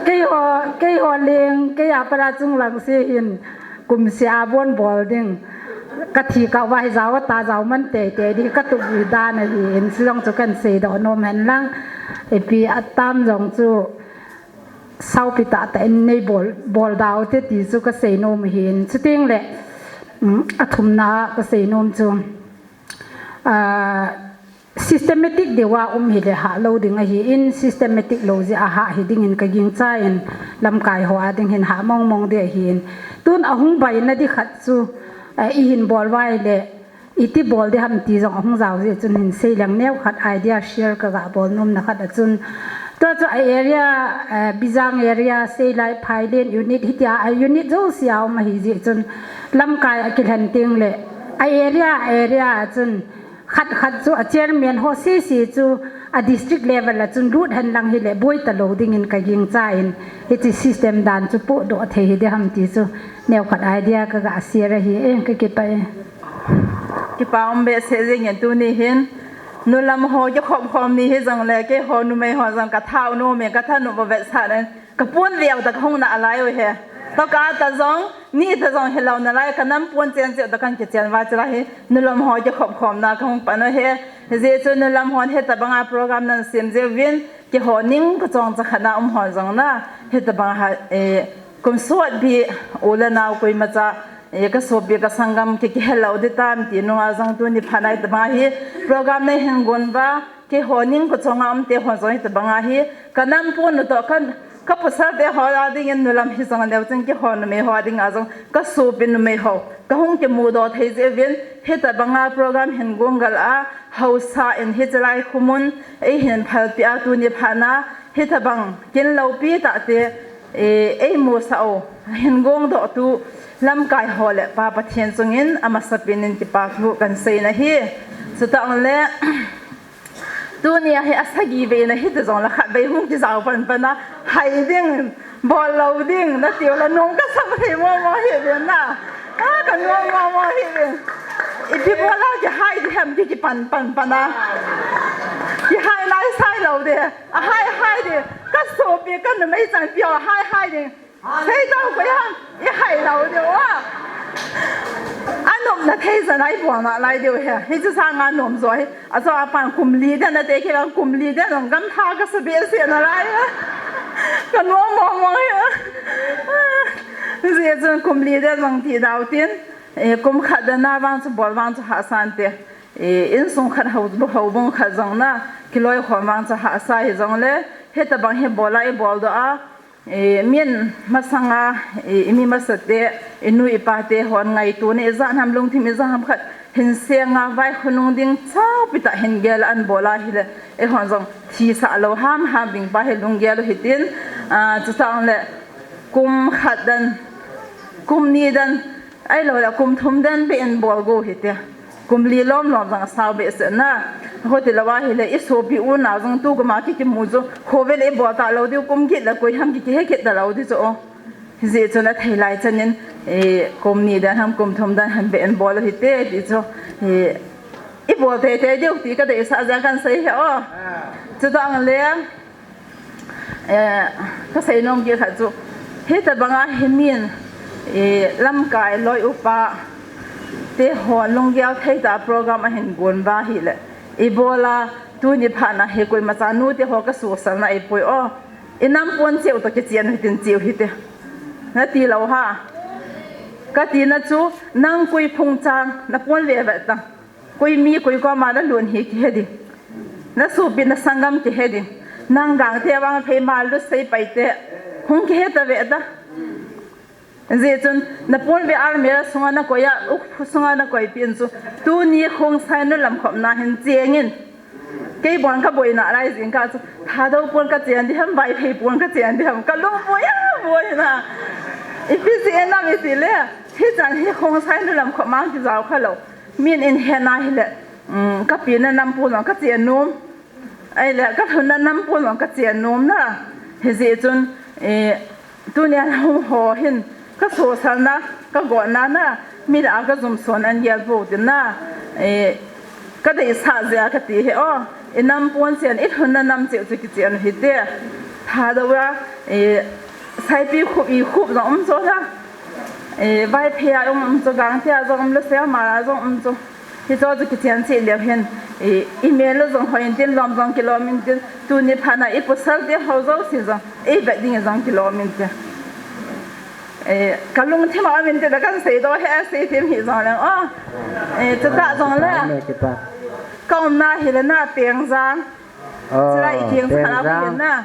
Keiho, keiho leng, kei a para chung lang se hin. Kum sia a bon bol ding. Ka thi kah uva hi jao ta jao man tei tei ding ka tup u dan ahi in, chujong chu kan sei doh nom hen lang. Ipi atam jong chu saupi tah tah in nei bol, bol dau te ti chu ka sei nom u hin. Chuteng le, um, a thumna ka sei nom chu. Ah, systematic deu a um hi le hah lou ding ahi in, systematic lou jeh a hah hi ding in ka gingcha in lamkai ho a ding hin hah mong mong ding ahi in. Tun a hung bai na di khat chu, eh, i hin bol uva ahile, iti bol di ham ti jong a hung jao jeh chun hin sei leng neo khat idea share ka ga bol nom na khat a chun. Tua chu a area, eh, Bijang area, Seilai, Phailen unit hitia a unit jouse a um ahi jeh chun lamkai a kilhen teng le a area, area a chun Khat khat chu a chairman ho sese chu a district level a chun lut hen lang hi le boi ta lou ding in ka gingcha in hiche system dan chu podoh thei hi ding ham ti chu neo khat idea ka ga share ahi e, ka kipah e. Kipa um behseh jing in tuni hin nu lam ho kikhop khom ni hi jong le keiho numei ho jong ka thau nom e, ka thanop u vetsahna in Ka pon veu ta ka hung na a lai u he. Toh ka ta jong, ni ta jong hilou nalai ka nam pon chen cheu ta kan kichen uva chula hi. Nu lam ho kikhop khom na ka hung pan u he. Hijeh chun nu lam hon hitabang a program nan sem jeh uvin, keiho ning ka chong cha khat na um hon jong na. Hitabang a, eh, kum sot pi u le nao koima cha Ka sopi ka sanggam kei kihelou ding tam ti nunga jong tuni phat a hitabanga hi program nei hin gon uva, keiho ning kochonga umte hon jong hitabanga hi ka nam pon u toh ka, ka pasal te ho a dingin nulam hijong leu chun keiho numei ho a dinga jong ka sopi numei ho ka hung kimudoh thei jeh uvin hitabanga program hin gon gal a haosa in hichelai khomun eihin phalpeh a tuni phat a hitabang kin loupi tah te eimusah u hin gongdoh tu lamkai ho le Pa Pathen chungin amasapen in kipa thu kan sei nahi. Chutah le tunia hi asagi vei nahi ti jong le khatvei hung kijao panpan a hai ding, bol lou ding natiu le nung kasa thei momo hi vin na. A, ka nung momo hi vin. Ipi bol a kihai ding ham ki kipan panpan a. Kihai naisai lou ding. Ahai hai ding. Ka sopi ka numei chanpi ho hai hai ding. Sei tao koi ham. Ihai lou ding o. Anomna thei jana ibol nalai diu hi. Hiche sanga nom jo hi. Ajo apan kum li den ate kei vang kum li den jong gamtha kasa behseh nalai. Ka nom momo hi. Hijeh chun kum li den jong ti dau tin. Kum khat den a vang chu bol vang chu hahsa inte. Insung khat hou, houbung khat jong na kiloikhom vang chu hahsa hijongle hitabang hi bol a ibol doh a, min masanga, imi masate, inu ipate hon ngaitona ijat ham lungthim ijat ham khat hin senga vai khonung ding chaupi tah hin gel a an bol a hile eihon jong thisah lou hamham ding pa hi lunggel u hitin, chutah le kum khat den, kum ni den, ahiloule kum thum den beh in bol go hite. Kum li lom lom jong asao behseh na. Hiti lou ahile isopi unau jong tu kum a ki kimu chu khovel ibol talou diu kum get le koi ham ki kihe get talou ding chu o. Hijeh chun athei lai chan in kum ni den ham kum thum den ham beh in bol u hite ti chu ibol teitei diu ti kadeisah jeh a kan sei hi o. Chutah le kasei nom kit khat chu hitabanga hi min lamkai loi upa te hon lunggel thei tah program ahin gon uva hile ibol a tuni phat a hi koimacha nute ho kasuhsalna ahipoi o. Inam pon cheh u toh kichen u hitin cheh u hite. Nati lou ham? Katina chu nang koi phungchang napon veve tan. Koi mi koi koma nalut hi kihe ding. Nasopi nasanggam kihe ding. Nang Gangte vang phei ma lut sei paite hung kihe tave ta. Hijeh chun napon ve almirah sunga nakoi a, ukphu sunga nakoipeh in chu tuni Khongsai nu lamkhomna hin chengin. Keibon kaboina lai jingkah chu Thadou pon kachen ding ham, Vaiphei pon kachen ding ham kalung boi a boi na. Ipi jeh inem itile hichan hi Khongsai nu lamkhom a kijao khalou. Min eihetna hile kapina nam pon jong kachen nom. Ahile kalhunna nam pon jong kachen nom na. Hijeh chun tunia hung ho hin kasuhsalna, kagotna na, mi lah a kajumson an gel pou tin na. Kadeisah jeh a kati hi o. Inam pon chen, ilhunna nam cheh u chu kichen u hite. Thadou a Saipikhup, Ikhup jong um chu na. Vaiphei a um um chu, Gangte a jong um, Lusei a, Mara jong um chu. Hicho chu kichen cheh leu hen imel u jong hoi intin, lom jong kilom intin, tuni phat a ipasalte ho jouse jong eivet ding jong kilom intin. Kalungthim a um intin, kahin seidoh hi, seithim hijongleng o. Chutah jongle kaumna hile na Pengjang. Chulai ikiang chu khat a um in na.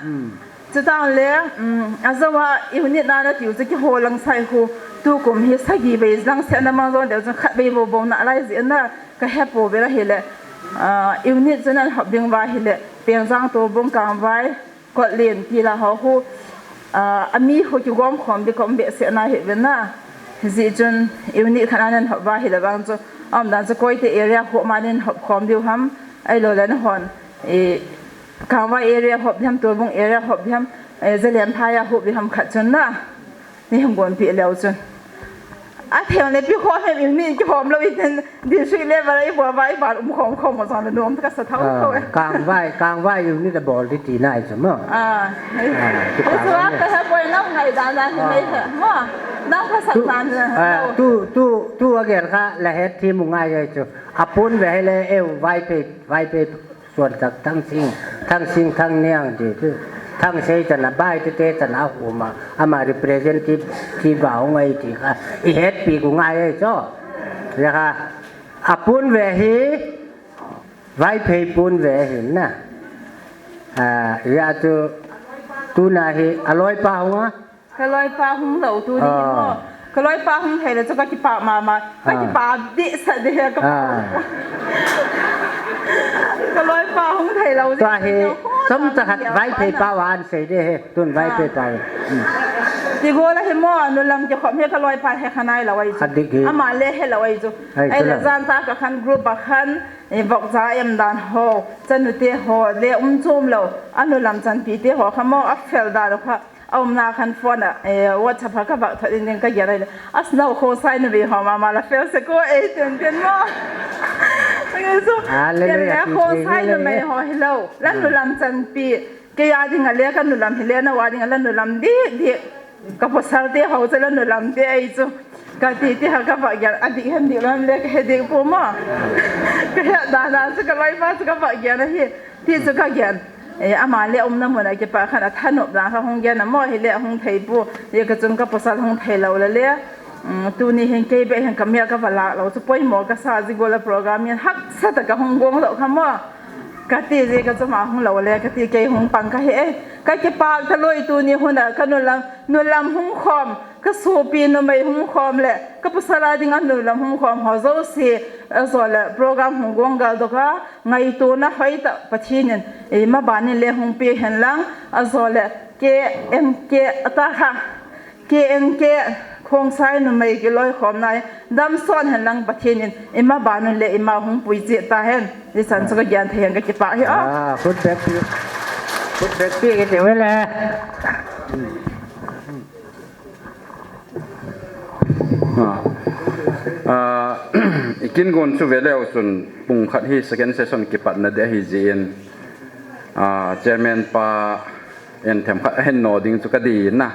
Chutah le ajou a unit na natiu chu kiho lang sai khu, tukum hi sagi vei lang seh na mang jong deu chun khatvei bou bou nalai jeh in na kahepouve ahile, unit chu nahin hop ding uva hile Pengjang, Toubung, Kangvai, Kotlen, Tila ho khu ami khu kigom khom ding kaum behseh na hiuve na. Hijeh chun unit khat a nahin hop uva hile vang chu aumdan chu koite area khu ma nahin hop khom diu ham, ahiloule nahon Kangvai area hop ding ham, Toubung area hop ding ham, Zalen phai a hop ding ham khat chun na, neihin gonpeh leu chun atheng le pi khom hem, unit kihom lou itin district level a ibol uva iban um khom khom u jongle nom kasa thou thou e. Kangvai, Kangvai unit abol ding tina ahi chu mo. Hichu a kahepoi, nang ngaidan dan hi mei he mo. Nang phasah dan tu, tu, tu agel kha la het thim u ngai ahi chu. Apon ve hile eu Vaiphei, Vaiphei suan tak Thangsing, Thangsing, Thangneng ti chu. Thangsei chana, Baite te chana ahuma, ama representative ti ba hung ai ti kha, i hetpi ku ngai ai cho. Ya kha, apun ve hi, Vaiphei pun ve hin na. A, ya tu, tuna hi, aloipa hung a. Kaloipa hung lou tuni hi mo. Ah. Kaloipa hung thei le chu ka kipa mama. Ka Ah. kipa di sa di he ka. Ah. Kaloipa hung thei lou di. Tua hi, Ho, som ta khat Vaiphei pa wan sei di he. Tun Vaiphei pa. Hmm. Ti go la hi mo, nulam kikhom hi kaloipa he khanai lou ai chu. Khadik hi. Ama le he lou ai chu. Ai, Ai le tulam. Jan ta ka khan group a khan, e, vok cha em dan ho, chanu te ho, le um chom lou. Anulam chanpi te ho kha mo, a fel dan kha. A umna khan phone a, eh, WhatsApp a ka vak thot in ding ka gen ai le. As nau Khongsai numei ho mama la fel se ko ei ten ten mo. Ngai su. Hallelujah, Ken le Khongsai numei ho hi lou. Lan nu lam chanpi. Kei a ding a le ka nulam hi le na wa ding a lan nulam di di. Ka pasal te ho chu lan nulam te ai chu. Ka ti ti ha ka vak gen a di hem di lam le ka he di pu mo. Ka he da na chu ka lai pa chu ka vak gen a hi. Ti chu ka gen. Eh, ama le umna mun a kipa khan a thanop dan kha hung gen a mo hi le hung thei pu. Ye ka chung ka pasal hung thei lou le le. Mm, tuni hin kei be hin ka mel ka va lak lou chu poimo ka sa ji go la program yin haksa ta ka hung gong lou kha mo. Ka ti ji ka chu ma hung lou le ka ti kei hung pang ka he e. Ka kipak ta loi tuni hun a ka nulam, nulam hung khom, ka sopi numei hung khom le, ka pasal a ding a nulam hung khom ho jouse, a jo le program hung gong gal doh a, Ngaitona hoitah Pathen in, eima ban in le hung pe hen lang, a jo le K N K a ta kha, K N K Khongsai numei kiloikhomna hi damsot hen lang Pathen in eima ban un le eima hung puicheh ta hen. Hichan chu ka gen thei hen ka kipah hi a. Ah, khut beng pi. Khut beng pi kiti uve le. Ah, ah, i kin gon chu ve leu chun pung khat hi second session kipatna ding ahi jeh in, ah, chairman pa in themkhat ahin no ding chu ka dei na.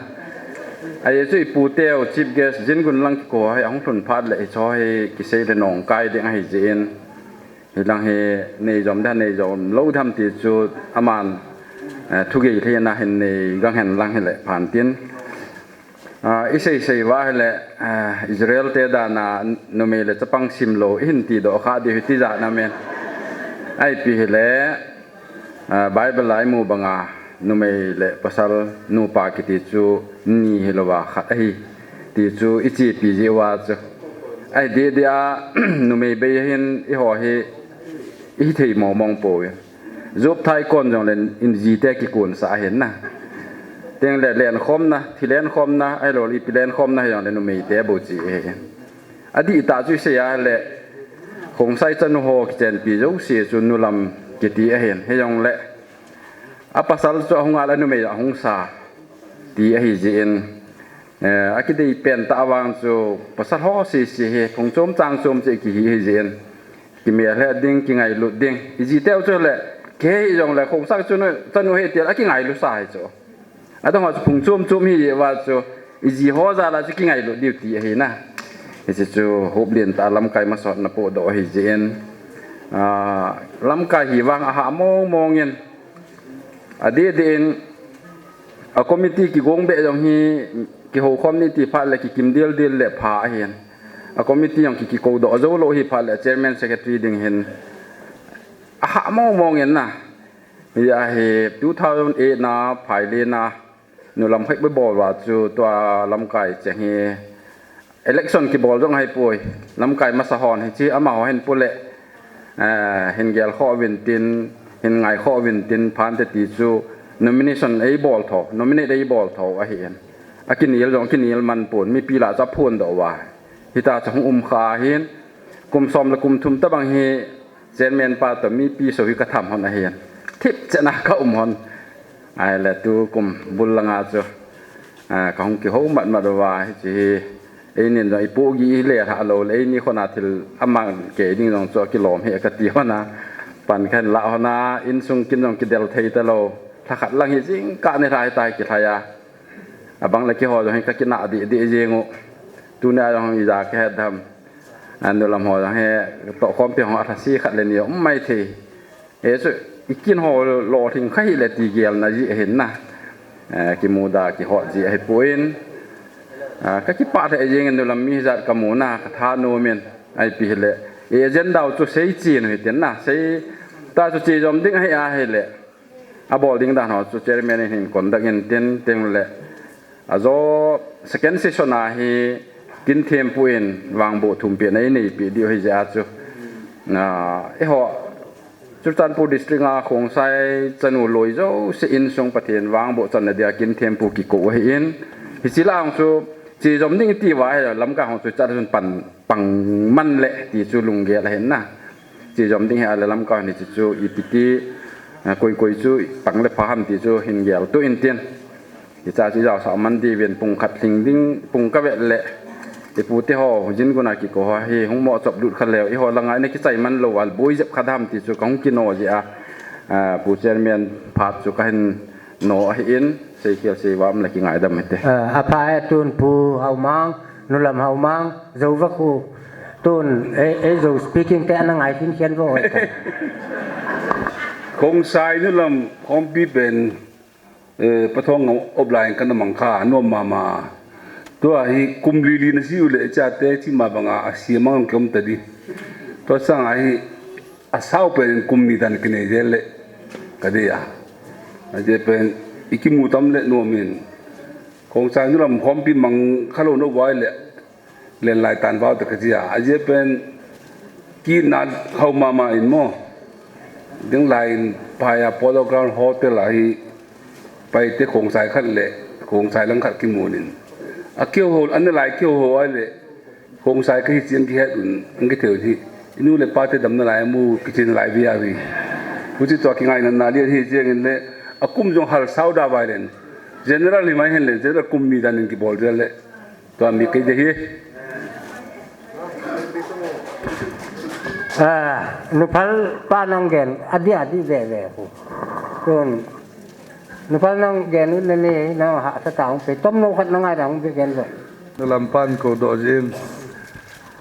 Ahi chu i pu teu chief guest Jingun lang kiko hi ahung lhun phat le hicho hi kisei le nong kai ding ahi jeh in. Hilang hi nei jom da, nei jom lou dam ti chu aman, eh, thugei lhei na hin nei gang hen lang hi le phan tin. Ah, i sei sei va hi le, ah, Israel te dan a numei le chapang sim lou, i hin ti doh kha di hi ti ja na men. Ahi pi hi le, ah, Bible a i mu bang a, numei le pasal nupa kiti chu ni hi lou va khat ahi. Ti chu i chepi ji uva chu. Ahi di di a, numei bei hin i ho hi, i thei mong mong poi. Job thai kon jong le in ji te kikun sa hin na. Teng le len khom na, thi len khom na, ahi lou le ipi len khom na hi jong le numei te bou chi hi. A di ta chu i sei a le, Khongsai chanu ho kichenpi jouse chu nulam kiti ahin. Hi jong le, a pasal chu ahung a le numei ahung sa ti ahi jeh in, eh, a kidei pen ta vang chu pasal ho sisi hi phung chom chang chom che kihi hi jeh in, kimel he ding, kingailut ding. I ji teu chu le, kei hi jong le Khongsai chanu, chanu hi ti a kingailu sa hi chu. Adang ho chu phung chom chom hi uva chu, i ji ho jal a chu kingailut diu ti ahi na. Hiche chu hup lien ta lamkai masot na podoh ahi jeh in, ah, lamkai hi vang a ha mong mong in, a di di in, a committee kigong be jong hi, kihou khom ni ti phat le kikim dil dil le pha ahin. A committee jong ki, kikou doh jou lou hi phat le chairman secretary ding hin, a ha mong mong in na. Hi a hi two thousand eight na, phai le na, nulam hek be bol va chu tua lamkai cheng hi election kibol jong ahi poi. Lamkai masa hon hi chi amaho hin pu le, eh, hin gel kho vin tin, hin ngai kho vin tin phan te ti chu nomination ei bol tho, nominate ei bol tho ahi in. A kinel jong kinel man pon, mipi la chu a phon doh va. Hita chu hung um kha hin, kum som le kum thum ta bang hi, Chairman pa toh mipi so hi ka tham hon ahin. Thip chena ka um hon. Ahi le tu kum bul langa chu, ah, ka hung kihou mat mat uva hiche hi. Einin jong i pogi i le lha lou le eini khona thil amang kei ding jong chu kilom hi ka ti hon a. Pan khen la hon a, insung kin jong kidel thei ta lou. Lha khat lang hi jingkah ni lha hi ta hi kilhai a. Abang le kihou jong hi ka kinah di di jing u. Tuni a jong hi ja ka het dam. Anu lam ho jong hi tohkhompi ho a lhasi khat le ni um mai thei. Hichu i kin ho lolhing kha hi le ti gel na ji ahin na. eh, kimuda kihot ji ahipon, ah, kakipah lheh jengin, nulam mi hijat kamuna kathanom in, ahipi hile, i agenda u chu seichen u hitin na, seita chu chejom ding ahi ahile, abol ding dan ho chu chairman in hin conduct intin, tin le, ajo second session a hi kin thempu in vangboh thumpehna ineipi diu hijeh a chu, ah, eiho Churachandpur District a Khongsai chanu loi jouse insung Pathen vangboh channa dia kin thempu kikou ahin, hiche lah a hung chu chejom ding iti uva hi lamkai hung chu chat chun pan pang man le ti chu lunggel ahin na. Chejom ding hi ale lamkai ni chu chu ipi ti, ah, koi koi chu pang le pha ham ti chu hin geltuh intin. Hiche chu ijaosah man diuvin pung khat lhing ding, pung kavet le, ipu teho, jingkah a kikou ho hi, hung mo chop lut kha leu, eiho langa ina kichai man lou, alboi jep kha dam ti chu kahung kino jeh a, ah, Pu Chairman phat chu kahin no ahin, seikhel seivam le kingaidam hite. Ah, apha e tun Pu Haomang, Nulam Haomang, Jouva khu, tun, e, e Jou speaking te ana ngai tin khen vo. Khongsai Nulam khompi pen, eh, pathong ngam op lai kana mang kha, nom mama. Tua hi kum li li na si u le, chate chi ma banga, a si mang kiom ta di. Tua sanga hi, asao pen kum ni dan kinei jel le, ka dei a. Ajeh pen, ikimu tam le nom in. Khongsai Nulam khompi mang kha lou na vai le, len lai tan vau ta ka jia. Ajeh pen, kina hao mama in mo. Ding lai in, Phaya Polo Ground Hotel a hi, Paite Khongsai khat le, Khongsai lang khat kimun in. A kihou, ana lai kihou ho ai le, Khongsai kahi chi ang kihet un, ang kithei un hi. Inu le pate damna lai mu, kichen lai via vi. Huchi tua kingaina na lian hi jeng in le, akum jong hal sao da vai len. General hi mai hen le, general kum ni dan in kibol jel le. Tua mi kei de hi. Ah, Nuphal pa nang gen, adi adi ve ve ku. Kun, Nuphal nang gen u le le, na ha sa ta hung pe, tom no khat na ngai da hung pe gen ve. Nulam pan ko do jin.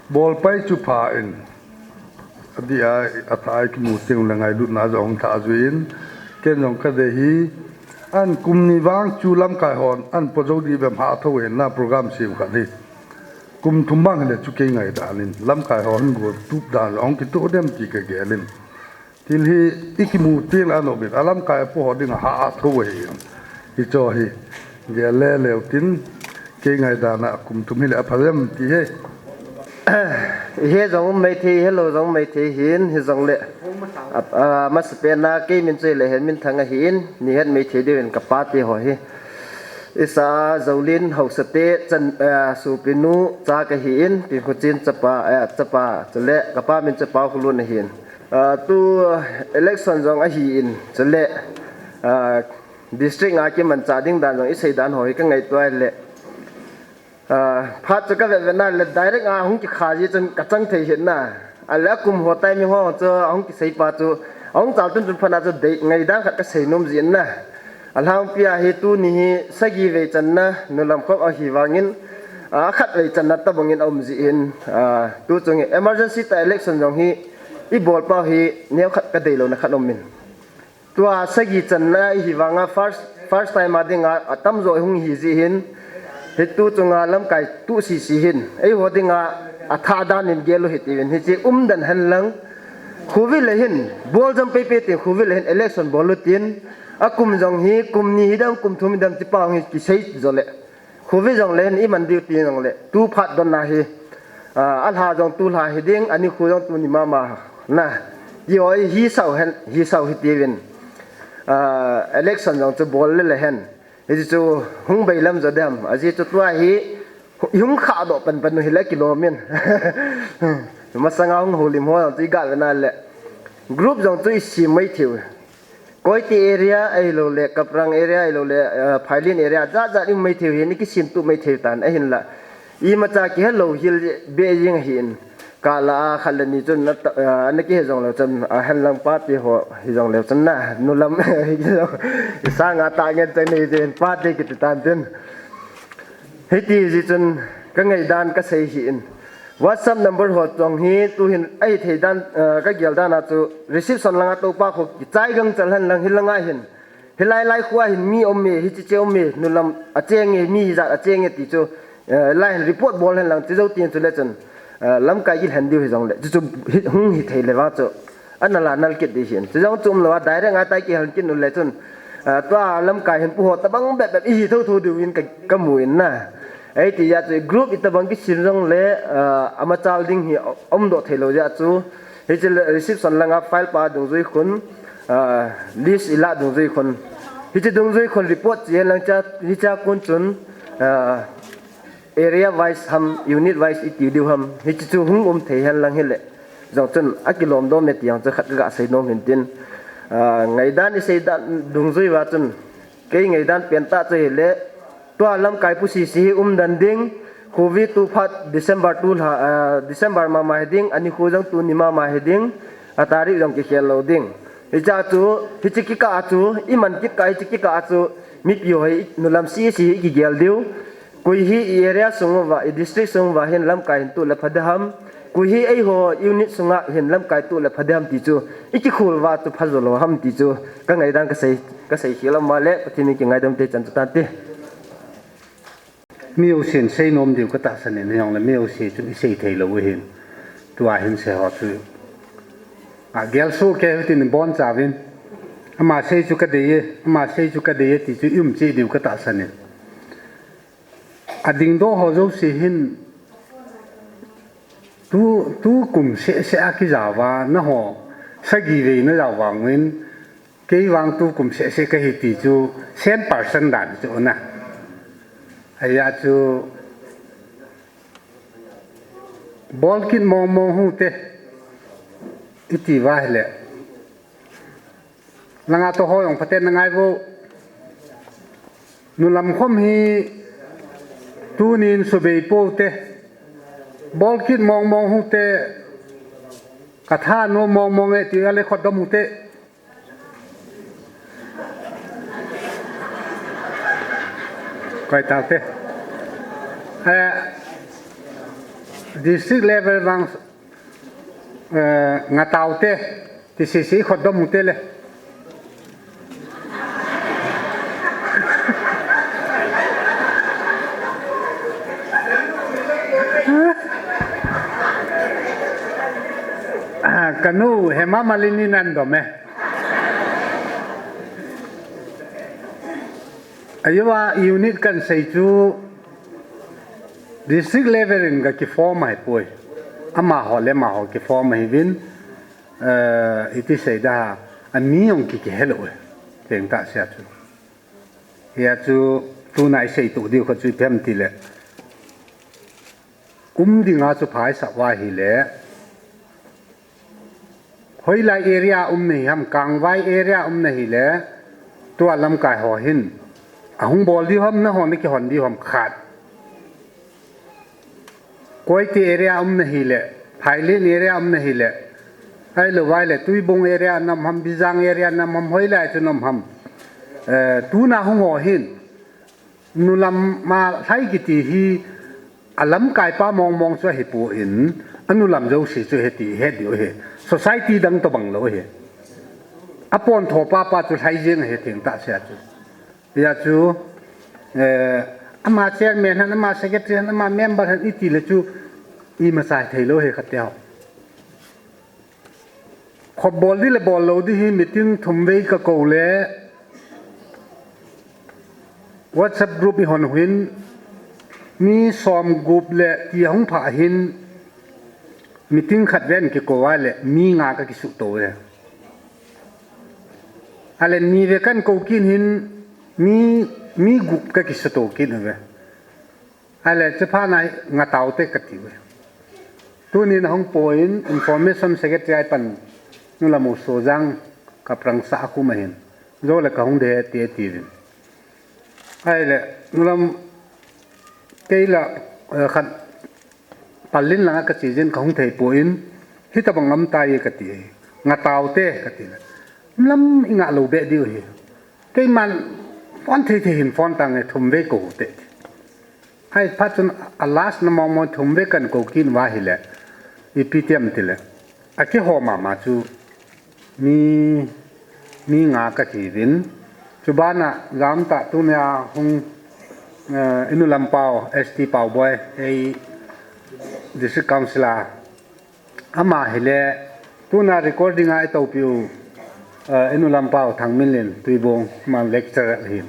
Bol pai chu pha in. Adi a, atha a kimu ting le ngailutna jong tha ju in. Ken jong ka de hi. An kum ni vang chu lamkai hon, an po jo di bem ha tho in na program sim khat hi. Kum thum bang le chu kei ngai dan in, lamkai hon go tup dan ong kitu dem ti ka gel in. Thil hi ikimu ting le anom in, a lamkai po ho ding a ha a tho ve in. Hicho hi, gel le leu tin, kei ngai dan a kum thum hi le apha lem ti hi. Hi jong um mai thei, hi lou jong um mai thei hin, hi jong le. A, a, masapen a kei min chu le hin Minthang ahi in, ni het mai thei diu in ka pa te ho hi. Isa Jolin Haosa te chan, eh, sopinu cha kahi in, Pinkhuchin chapa, eh, chapa, chule ka pa min chu Paokholun ahi in. Ah, tu election jong ahi in, chule, ah, district a kimanchah ding dan jong isei dan ho hi ka ngaito a le. Ah, phat chu ka vet vet na le direct a hung kikha ji chun ka chang thei hih na. A le kum ho timing ho chu a hung kisei pa chu a hung chal tun tun phat na chu dei ngai dan khat ka sei nom ji na. A lhangpi a hi tuni hi sagi vei channa Nulam khop ahi vangin, ah, khat vei channa tabang in a um ji in, ah, tu chung hi emergency ta election jong hi i bol pau hi neo khat ka dei lou na khat um in. Tua sagi channa ihi vanga first, first time a dinga atam jo hung hi ji hin, hitu chunga lamkai tu sisi hin, eiho dinga atha dan in gel u hiti hin, hiche umdan hen lang, khuvi le hin, bol jam pei pei tin, khuvi le hin election bol u tin, akum jong hi, kum ni hi dam, kum thum hi dam, ti pa hi kisei jo le. Khuvi jong le hin iman diu ti jong le, tu phat don na hi, ah, alha jong tu lha hi ding, ani khu jong tu ni mama na. Ti ho hi sau hen, hi sau hi ti vin. Ah, election jong chu bol le le hen. Hi chu hung bei lam jo dem. Aji chu tua hi, hung kha do pan pan hi le kilom in. Masanga hung holim ho jong chu i gal na le. Group jong chu i sim mai thiu. Koiti area ahilou le, Kaprang area ahilou le, eh, Phailin area, jat jat in mai thei hin, kisim tu mai thei tan, ahin la. Imacha kihelou hil be jing hin, ka la a khat le ni chun na ta, eh, na kihe jong lou chun, a hen lang party ho, hi jong lou chun na, nu lam, hi jong, sanga ta ngen chang nei jin, party kiti tan tin. Hiti ji chun, ka ngaidan ka sei hi in. WhatsApp number ho chong hi tu hin ahi thei dan, eh, ka gel dan a chu reception langa topa kho kichai gang chal hen lang hi langa hin. Hilai lai khua hin mi um e, hichi che um e, nulam acheng e, mi hijat acheng e ti chu, eh, lai hin report bol hen lang, chujou tin chule chun, eh, lamkai kilhen diu hijongle, chu chu hi, hung hithei le vang chu, ana la nal kit di hin. Chujong chu umlou a, direct a tai kilhen kit nule chun, eh, tua lamkai hin pu ho tabang bep bep ihi thotho diu in ka, kamu in na. Eiti jeh chu group itabang kisim jongle, eh, amachal ding hi umdoh theilou jeh chu, hichi le reception langa file pa dungjui khun, ah, list ilah dungjui khun. Hichi dungjui khun report chi hen lang cha, hicha kon chun, ah, area wise ham, unit wise iti diu ham. Hichi chu hung um thei hen lang hile. Jong chun akilom dom e ti jong chu khat ka sei nom hin tin. Ah, ngaidan isei dan dungjui va chun. Kei ngaidan pen tah chu hile, tua lamkai pu sisi hi umden ding, covid tu phat December tu lha, ah, December mama hi ding, ani khu jong tuni mama hi ding, a tarik jong kikhel lou ding. Hicha chu, hichi kikah a chu, iman kit kah, hichi kikah a chu, mipi ho hi nulam sisi hi kigel diu. Koi hi i area sung uva, i district sung uva hin lamkai hin tuh le pha ding ham. Koi hi eiho unit sunga hin lamkai tuh le pha ding ham ti chu, ikikhol uva chu pha jo lou ham ti chu, ka ngaidan ka sei, ka sei khel a um le, Pathen in kingaidam te chan chu tante. Mi jousen sei nom diu ka tahsan in, hijongle mi jouse chun isei thei lou u hin. Tua hin sei ho chu. Agel soh kei u tin bon chauvin. Ama sei chu ka dei e, ama sei chu ka dei e ti chu i um cheh diu ka tahsan in. Adingdoh ho jouse hin tu, tu kum seh seh a kijao va, nangho sagi vei najao vangin, kei vang tu kum seh seh kahi ti chu cent percent dan chu na. Ajeh chu bol kit mong mong u hite, iti uva ahile. Langa toh ho jong phaten na ngai vo. Nulam khom hi tunin subei pou te. Bol kit mong mong u hite. Ka tha nom mong mong e ti a le khut dom u hite. Koi tau te. Eh, district level vang, eh, nga tau te. Ti sisi khut dom u hite le. Ah, ka nu Hema Malini nan dom e. Ajeh a unit kan sei chu district level in ka kiform ahi poi. Amaho le amaho kiform ahi vin, eh, iti sei da, ami jong ki, kihe lou e. Theng tah sia chu. Hia chu tuna isei tuh diu kha chu ipi ham ti le. Um dinga chu phaisah uva ahile. Hoilai area um nahi ham, Kangvai area um nahi le, tua lamkai ho hin. Ahung bol diu ham, nangho na kihon diu ham khat. Koiti area um nahi le, Phailin area um nahi le, ahilou vai le, Tuibung area na um ham, Bijang area na um ham, hoilai chu na um ham. Eh, tuna hung ho hin. Nulam a lhai kiti hi alamkai pa mong mong chu ahipon, anulam jouse chu hiti, het diu ahi. Society dang tobang lou ahi. Apontho pa pa chu lhai jeng ahi theng tah sia chu. Hia chu, eh, ama chairman han, ama secretary han, ama member han iti le chu imacha thei lou ahi khat te ho. Khop bol di le bol lou di hi meeting thum vei ka kou le WhatsApp group i hon u hin mi som gup le ti ahung pha hin meeting khat vei kikou a le mi nga ka kisuto uve. Ale ni vei kan kou kit hin mi, mi gup ka kisuto kit uve. Ale, chuphat na nga tau te ka ti uve. Tunin ahung pon, information secretary apan, nulam u Sojang ka prang sa aku ma hin. Jou le ka hung de ti ti vin. Ale, nulam kei la, eh, khat Pallin langa ka chi jin ka hung thei pon, hitabang am tai ka ti. Nga tau te ka ti le. Lam i nga lou be diu hi. Keiman phone thei thei hin phone tange thum vei kou te. Hai phat chun a last na mong mong thum vei kan kou kit uva ahile. Ipi ti am ti le. Akiho mama chu mi, mi nga ka kivin. Chubana jam tah tunia hung, eh, inu lampau S T Pauboi, ei District Council a. Ama hile tuna recording a itopiu, eh, inu lampau Thangminlen Tuibong, ama lecturer ahin.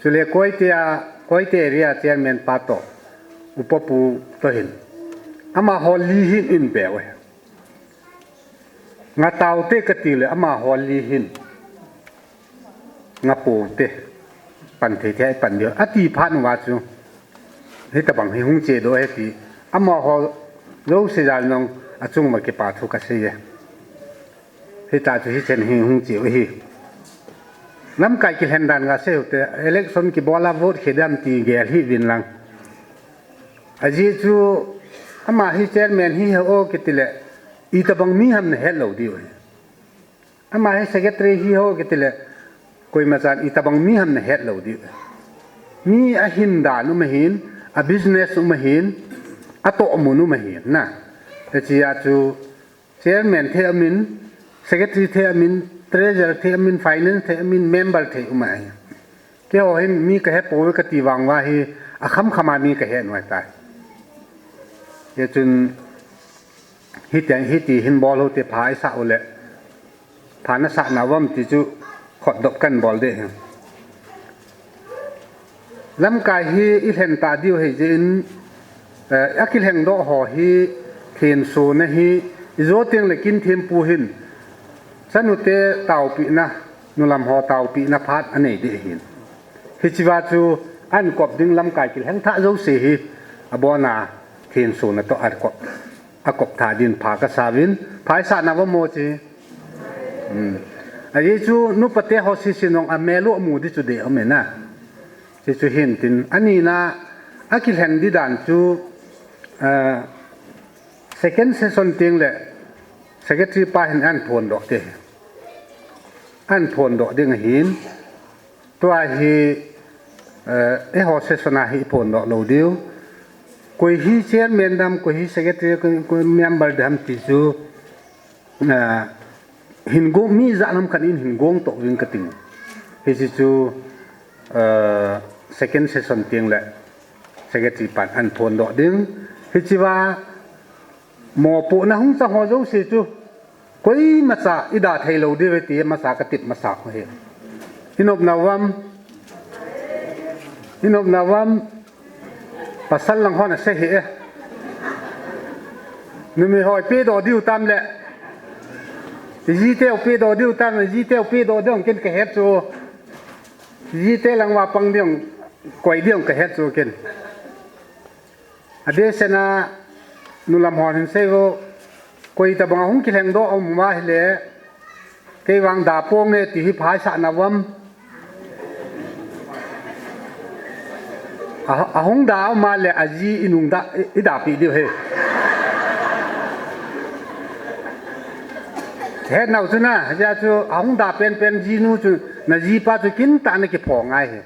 Chule Koite a, Koite area chairman pa toh, upa pu toh hin. Amaho li hin in pe uve. Nga taute kati le amaho li hin. Nga poute. Pan thei thei pan diu. Ati phat uva chu. Hitabang hi hung chedoh e ti. Amaho jouse jal nong achung ma kipa thu kasei e. Hita chu hichen hi hung cheu hi. Lamkai kilhen dan gasei ute. Election kibol a vote khe dam ti gel hih uvin lang. Ajeh chu ama hi chairman hi ho kiti le. Itabang mi ham nahet lou diu hi. Ama hi secretary hi ho kiti le, koima chan itabang mi ham nahet lou diu. Mi ahin dan um ahin, a business um ahin, atoh mun um ahin na. Hichea chu chairman thei amin, secretary thei amin, treasurer thei amin, finance thei amin, member thei um ahin. Keiho hin mi kahe pouve kati vang uva hi, akham kham a mi kahe nai tai. Hichun, hiti, hiti hin bol ute pha isah ule. Pha nasah nau vem ti chu khotdop kan bol ding ahi. Lamkai hi ilhen ta diu ahi jeh in, eh, akilhengdoh ho hi, thensona hi, ijo teng le kin thempu hin, chanute taopina, nulam ho taopina phat anei ding ahin. Hichea chu ahin kop ding lamkai kilheng thah jouse hi, abona thensona toh ahin kop. Akop thah din pha kasa uvin, pha isah nau vem mo chi. Hmm. Ajeh chu nupate ho sese nong amel u amu di chu dei um e na. Hichu hin tin, anina, akilhen di dan chu, ah, second session teng le secretary pa hin ahin phondoh te. Ahin phondoh ding ahin. Tua hi, eh, eiho session a hi iphondoh lou diu. Koi hi chairman dam, koi hi secretary, koi, koi member dam ti chu, eh, hin gong, mi ijat ham khat in hin gong toh uving kating. Hiche chu, eh, second session teng le secretary pan ahin phondoh ding. Hichea mopohna hung chang ho jouse chu. Koimacha ida thei lou diu ve ti masa katep masa u ahi. Inop nau vem? Inop nau vem? Pasal lang hon asei hih e. Numei ho ipedoh diu tam le. Ijiteu pedoh diu tam, ijiteu pedoh diu ken kahet chu. Ijite lang uva pang diu, koi diu kahet chu ken. Adeh sena nulam hon hin sei uvo, koi tabang ahung kilhengdoh um ahile, kei vang da ponge ti hi pha isah nau vem. A, ahung da um ale aji inung da, i, idapeh diu ahi. Het nau chu na, ajeh chu ahung da penpen jinu chu, najipa chu kintah a nakiphong ngai ahi.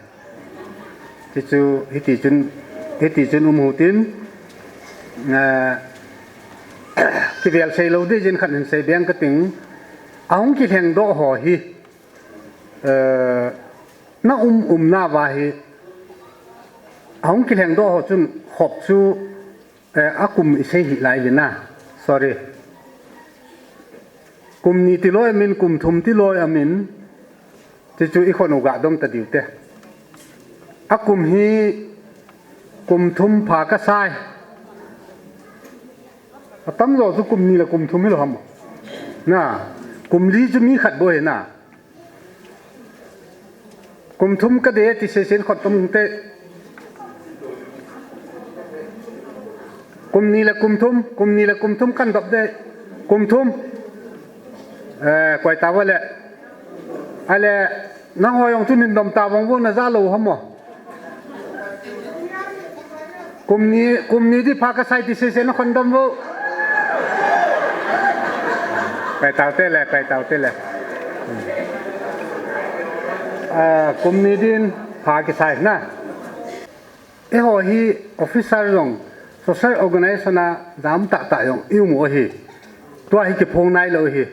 Hichu, hiti chun, hiti chun um u hitin, ah, kivel sei lou ding jin khat hin sei beng kating, ahung kilhengdoh ho hi, eh, na um, umna uva hi, ahung kilhengdoh ho chun khop chu, Eh, akum isei hih lai uvin a. Sorry. Kum ni tiloi amin, kum thum tiloi amin. Chuchu ikhon u ga dong ta diu te. Akum hi kum thum pha kasai. Atamjo chu kum ni le kum thum hilou ham. Na, kum li chu mi khat bou ahi na. Kum thum kadei ti sesen khut tum te. Kum ni le kum thum, kum ni le kum thum kan dop de. Kum thum. Eh, koi tauva le. Ale, nangho jong chu nin dom tavang vo, naja lou ham mo. Kum ni, kum ni di pha kasai ti sese nakhon dom vo. Koi tau te le, koi tau te le. Ah, kum ni din pha kisai na. Eiho hi officer jong social organization a jam tah tah jong i um u ahi. Tua hi kiphong nailou ahi.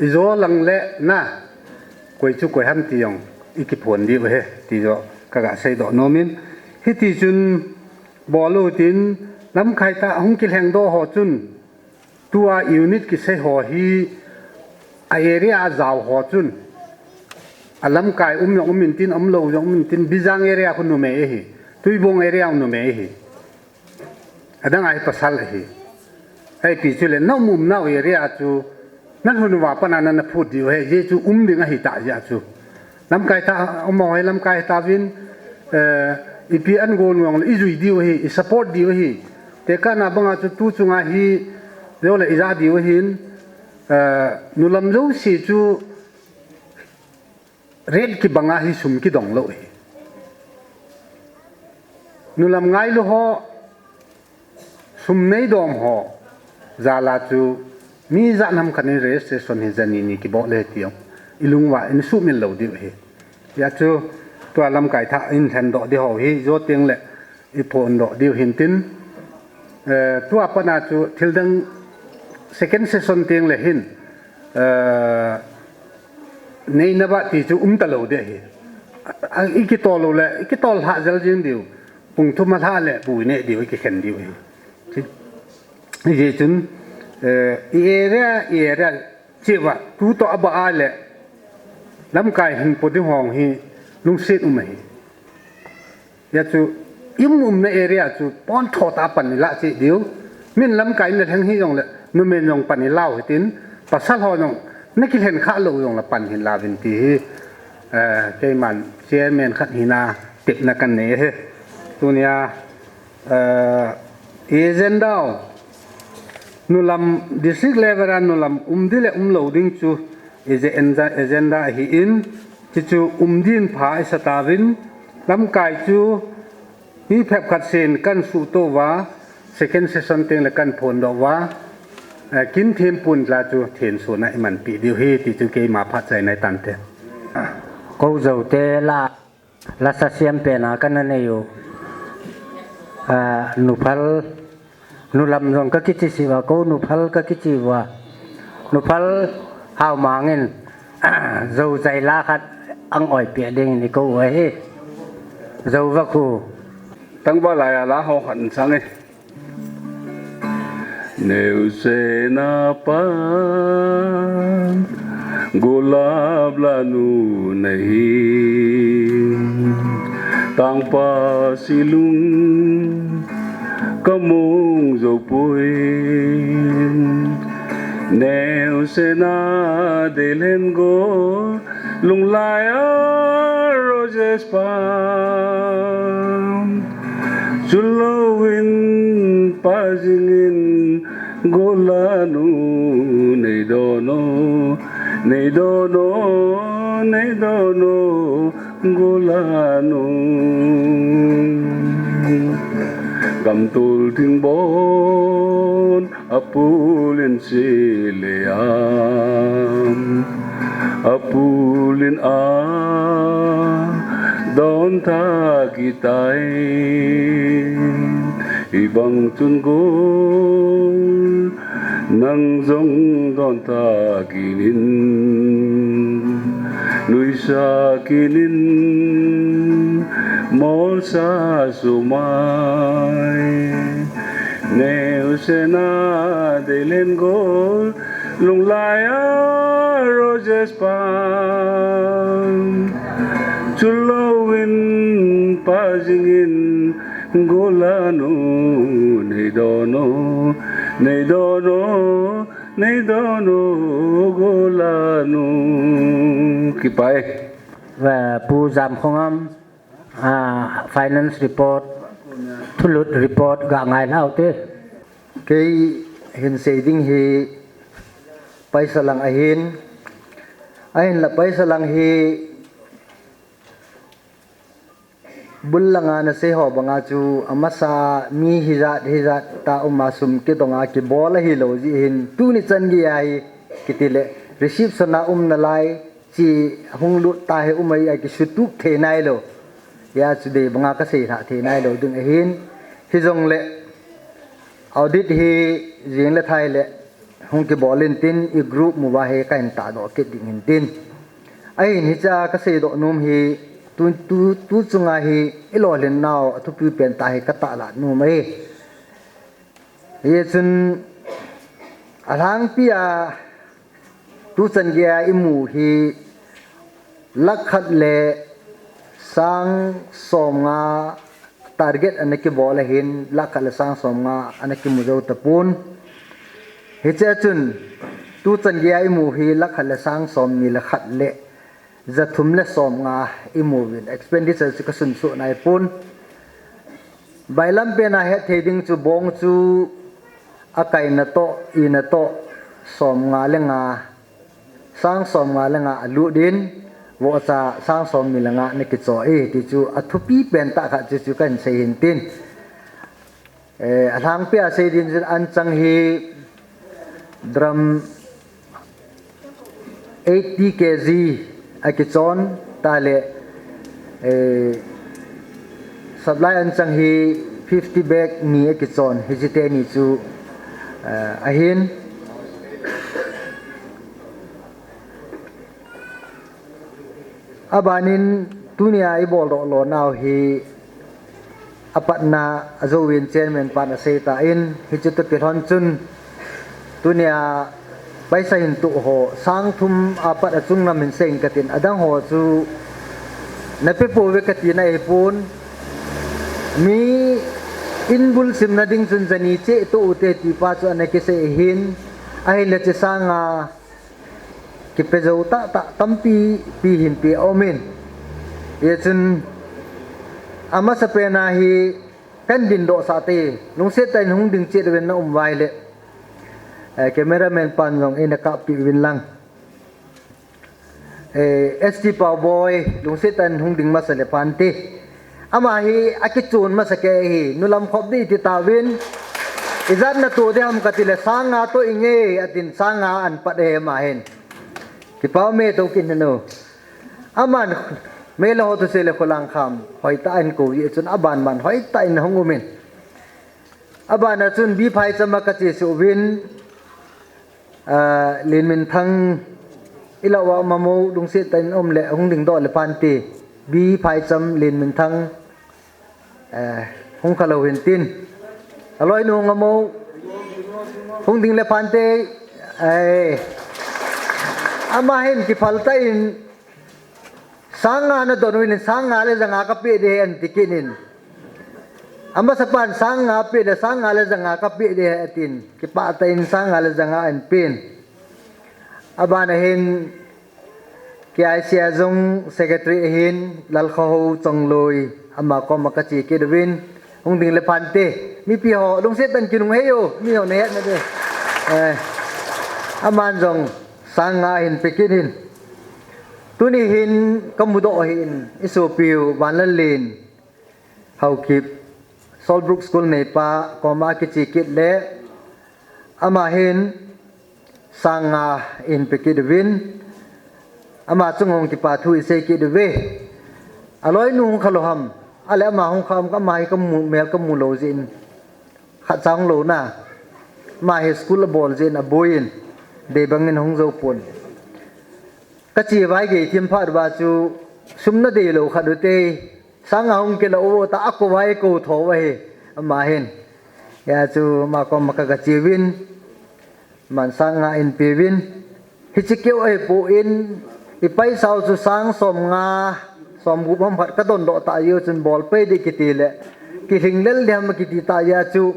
I jo lang le na. Koi chu koi ham ti jong. ikiphon diu ahi, ti joh kaga seidoh nomin. Hiti chun bol utin, lamkai tah hung kilhengdoh ho chun, tua unit kisei ho hi, a area a jao ho chun, a lamkai um jong um intin, umlou jong um intin, Bijang area khu numei ahi, Tuibong area khu numei ahi. Adang a hi pasal ahi. Ahipi chule, na um umnau area chu, na lhun uva pat a na, na phut diu ahi, ajeh chu um ding ahi tah jeh a chu. Lamkai tah, um ho hi lamkai tauvin, eh, ipi an gon jongle, ijui diu ahi, i support diu ahi. Tekahna banga chu tu chunga hi, jole ija diu ahin, eh, nulam jouse chu, rate kibanga hi sum kidong lou ahi. Nulam ngailu ho, sum neidom ho, jal a chu mi ijat ham khat in registration hi jani ni kibol le tiu. I lung uva in suhmil lou diu ahi. Hijeh chun tua lamkai thah in lhendoh diu ho hi, jou teng le iphondoh diu hintin. Eh, tua pat a chu thildang second session teng le hin, eh, neina ba ti chu um talou ding ahi. A, a, ikitol lou le, ikitol lhah jel jing diu. Pung thum a lhah le bu ineh diu, ikikhen diu ahi. Hijeh chun, eh, i area, i area cheh uva, tu toh abah a le, lamkai hin po ding ho hi, lungset um ahi. Hijeh chun, i um umna area chu, pontho tah a pan ilah cheh diu. Min lamkai in na lheng hijongle, numei in jong pan ilau hitin, pasal ho jong, na kilhen khah lou jongle pan hin lauvin ti hi, eh, keiman chairman khat hina, tepna kanei ahi. Tunia, eh, agenda u, nulam district level a nulam um ding le umlou ding chu agenda, agenda ahin, hichu um din pha isa tauvin, lamkai chu mi phepkhat sen kan suhtoh uva, second session teng le kan phondoh uva, eh, kin thempun la chu thensona imanpi diu ahi ti chu keima phatchaina itan te. Kou jouse la, lasa siam pen a kana nei u. Ah, nuphal, nulam jong ka kichi siuva, kou nuphal ka kichi uva. Nuphal Haomang in, jou jai la khat ang oipeh dingin ikou u ahi. Jou va khu. Tangval laiya la ho khat sang e. Neosen a pan, gulab lanu nahi, tangpa silung kamong jou poi. Neosen a deilen go, lunglai a roses pan, chulouvin pajingin golanu neidono, neidono, neidono golanu. Gamtul thingbon apulin sile am, apulin a don tha kitai, ibang chun gol nang jong don tha kinin, nuisa kinin, molsa sumai. Neosen a deilen gol, lunglai a roses pan, chulouvin pajingin golanu neidono, neidono, neidono golanu. Kipa e. Pu Jamkhongam, ah, finance report, thulut report ga ngai lhau te. Kei hin sei ding hi paisa lang ahin, ahinla paisa lang hi bul langa nasei ho banga chu amasa mi hijat hijat tah a um a sum kidong a kibol ahilou jeh hin tuni chan geiya hi kiti le reception a um nalai chi hung lut tah hi um ahi a kisutup thei nailou. Hia chu dei banga kasei lhah thei nailou ding ahin. Hijongle audit hi jing le thai le hung kibol intin i group mu uva hi kahin tahdoh kit ding hintin. Ahin hichea kasei doh nom hi tu, tu, tu chunga hi ilolhin nau athupi pen tah hi katahlang nom ahi. Hichun alhangpia tu chan geia imu hi lakh khat le sang somnga target ana kibol ahin lakh khat le sang somnga ana kimu jou tapon. Hichea chun tu chan geia imu hi lakh khat le sang somni le khat le jathum le somnga imu uvin expenditure chu kasunsuh naipon. Bailam pena hetthei ding chu bong chu akaina toh, ina toh, somnga le nga, sang somnga le nga alut in, vohcha sang somni le nga ana kichoh e, ti chu athupi pen tah khat chu, chu kahin sei hin tin. Eh, alhangpia sei din chun anchang hi drum eighty K G akichon tah le, eh, supply anchang hi fifty bag ni akichon, hiche teni chu, eh, ahin. Abanin tunia ibol doh lou nau hi apatna ajouvin chairman pan asei tan, hiche toh kilhon chun tunia paisa hin toh ho sang thum apat achung lam hin seiyin katin, adang ho chu napeh pouve katina ahipon, mi in bul simna ding chun jani cheh toh ute ti pa chu ana kisei ahin, ahile hiche sanga kipe jou tah tah tampi pi hin pe aumin. Hichun amasapena hi kahin dingdoh sah te, lungset tah in hung ding cheh uvin na um uva ahile, eh, cameraman pan jong eina kappeh uvin lang. Eh, S T Paoboi, lungset tah in hung ding masa le phante. Ama hi akichon masa kei hi, nulam khop ding iti tauvin. Ijat natoh ding ham katile sang nga toh inge, atin sang nga ahin pat e ama hin. Kipa ume, toh kin henu. Aman, mei le ho thusei le kholang kham hoitah in kou jeh chun aban man hoitah in hung umin. Abana chun B Phaicham a kache suh uvin, ah, Lenminthang, ilah uva um am o, lungset tah in um le hung dingdoh le phante. B Phaicham, Lenminthang, eh, hung kha lou hin tin. Aloinu hung am o, hung ding le phante, eh, ama hin kiphal tah in, sang nga nadon uvin, sang nga le ja nga kapeh ding ahi ati kit in. Amasapan sang nga peh le, sang nga le ja nga kapeh ding ahi atin. Kipah tah in sang nga le ja nga ahin pen. Abana hin K I C a jong secretary ahin, Lalkhohao Chongloi, ama koma kache kit uvin, hung ding le phante. Mipi ho, lungset tah in kinunghei o, mi ho nahet na ding. Eh, aman jong sang nga ahin pe kit in. Tuni hin kamudoh ahin, isopiu Vanlallen Haokip, Salt Brook School neipa koma kiche kit le, ama hin sang nga ahin pe kit uvin, ama chunga hung kipa thu isei kit uve. Aloinu hung kha lou ham, ahile ama hung kha ham, ama hi kamu, mel kamu lou jeh in. Khatcha hung lou na. Ama hi school abol jeh in aboiyin, dei bangin hung jou pon. Kache vai gei thim phat uva chu sum nadei lou khat ute. Sang nga hung kila uvo ta, akou vai kou tho uva hi. Ama hin. Hia chu ama koma kaga che uvin. Aman sang nga ahin pe uvin. Hiche keu ahipon, ipaisa u chu sang somnga, somgup ham khat kadondoh tah jeh u chun bol pei ding kiti le, kilhing lel ding ham kiti tah jeh a chu,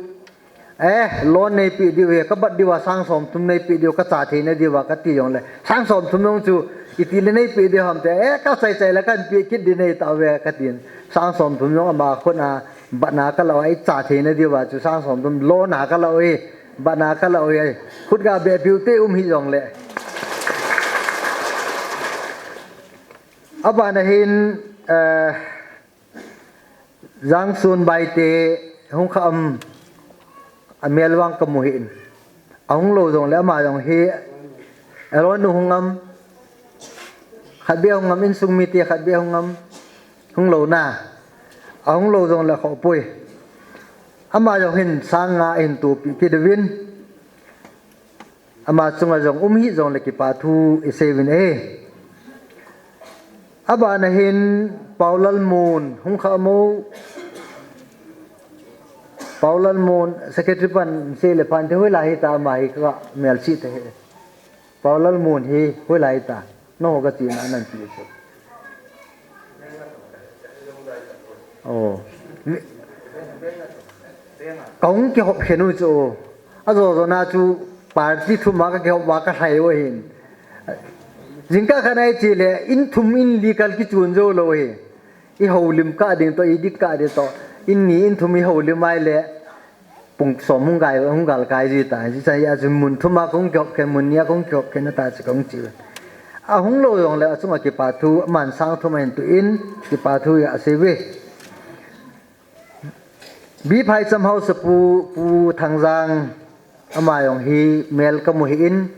eh, loan neipeh diu ahi, kabat diuva sang somthum neipeh diu, kacha theina diuva kati jongle, sang somthum jong chu, iti le neipeh diu ham ti, eh, kachai chai le kahin peh kit ding ahi tauve katin, sang somthum jong ama khut a, Batna kala u ahi, cha theina diuva chu sang somthum loan a kala u ahi, batna kala u ahi, khut ga beh piu te um hih jongle. Abana hin, eh, Jangsun Baite hung kha am, amel vang kamu hih in. Ahung lou jongle ama jong hi, alonu hung am, khat beh hung am, insung mite khat beh hung am, hung lou na, ahung lou jongle khoh poi. Ama jong hin sang nga ahin tohpi kit uvin, ama chunga jong um hih jongle kipa thu isei uvin e. Abana hin Paulal Mun, hung kha mo. Paulal Mun, secretary pan se le pan te hoilai hita ama hi ka mel chi te he. Paulal Mun hi hoilai hita. No ka chi na nan chi chu. Oh. Ka hung kihop khen u chu. A jo jo na chu party thum a ka kihop va ka hlai u hin. Jingkah khat a i chi le, in thum in li kal kichun jou lou hi. I houlim kah ding toh, i dik kah ding toh. In ni in thum i houlim ai le, pung som hung gal, hung gal kai ji ta. Ji cha ya chu mun thum a ka hung kihop khen, mun ni a ka hung kihop khen ta chu ka hung chi. A hung lou jong le, a chunga kipa thu, aman sang thum a hin tu in, kipa thu a sei ve. Bi Phaicham House Pu, Pu Thangjang, ama jong hi mel ka mu hi in,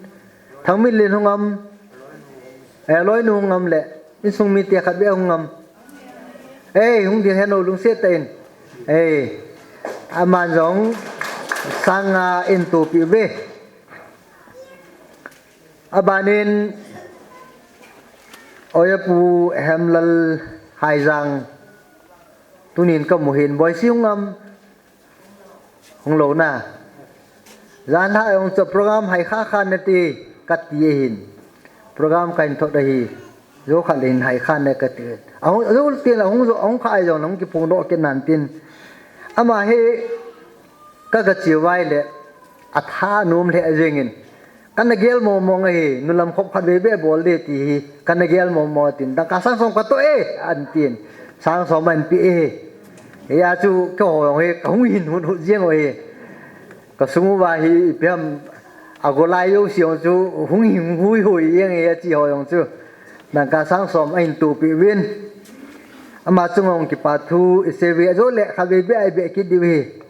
Thangminlen hung am, eh, Loinu hung am le, insung mite khat beh hung am. Eh, hung ding hen o lungset tah in. Eh, aman jong sang nga in tupi ve. Abanin, Oya Pu Hemlal Haijang, tunin ka mu hin, Boisi hung am, hung lou na. Jan ha jong chu program hai kha kha na ti, ka ti ahin. Program ka hin thot ahi. Jo kha le hin hai kha na ka ti. Ahung, jo tin ahung jo, ahung kha ai jong, ahung kiphong doh kit nan tin. Ama hi ka ka chi vai le, a tha nom le a jeng in. Kana gel mo mo nge hi, nulam khop khat ve be bol de ti hi, kana gel mo mo tin, dangka sang som ka to e, an tin, sang som an pi e. He a chu, ka ho jong he, ka hung hin hun hu jeng o he. Ka sung uva hi, ipi ham, a golai jouse jong chu, hung hin hui hui jeng e, a chi ho jong chu. Dangka sang som a hin tupi uvin. Ama chunga hung kipa thu, i sei ve, a jo le, kha ve be ai be kit diu hi.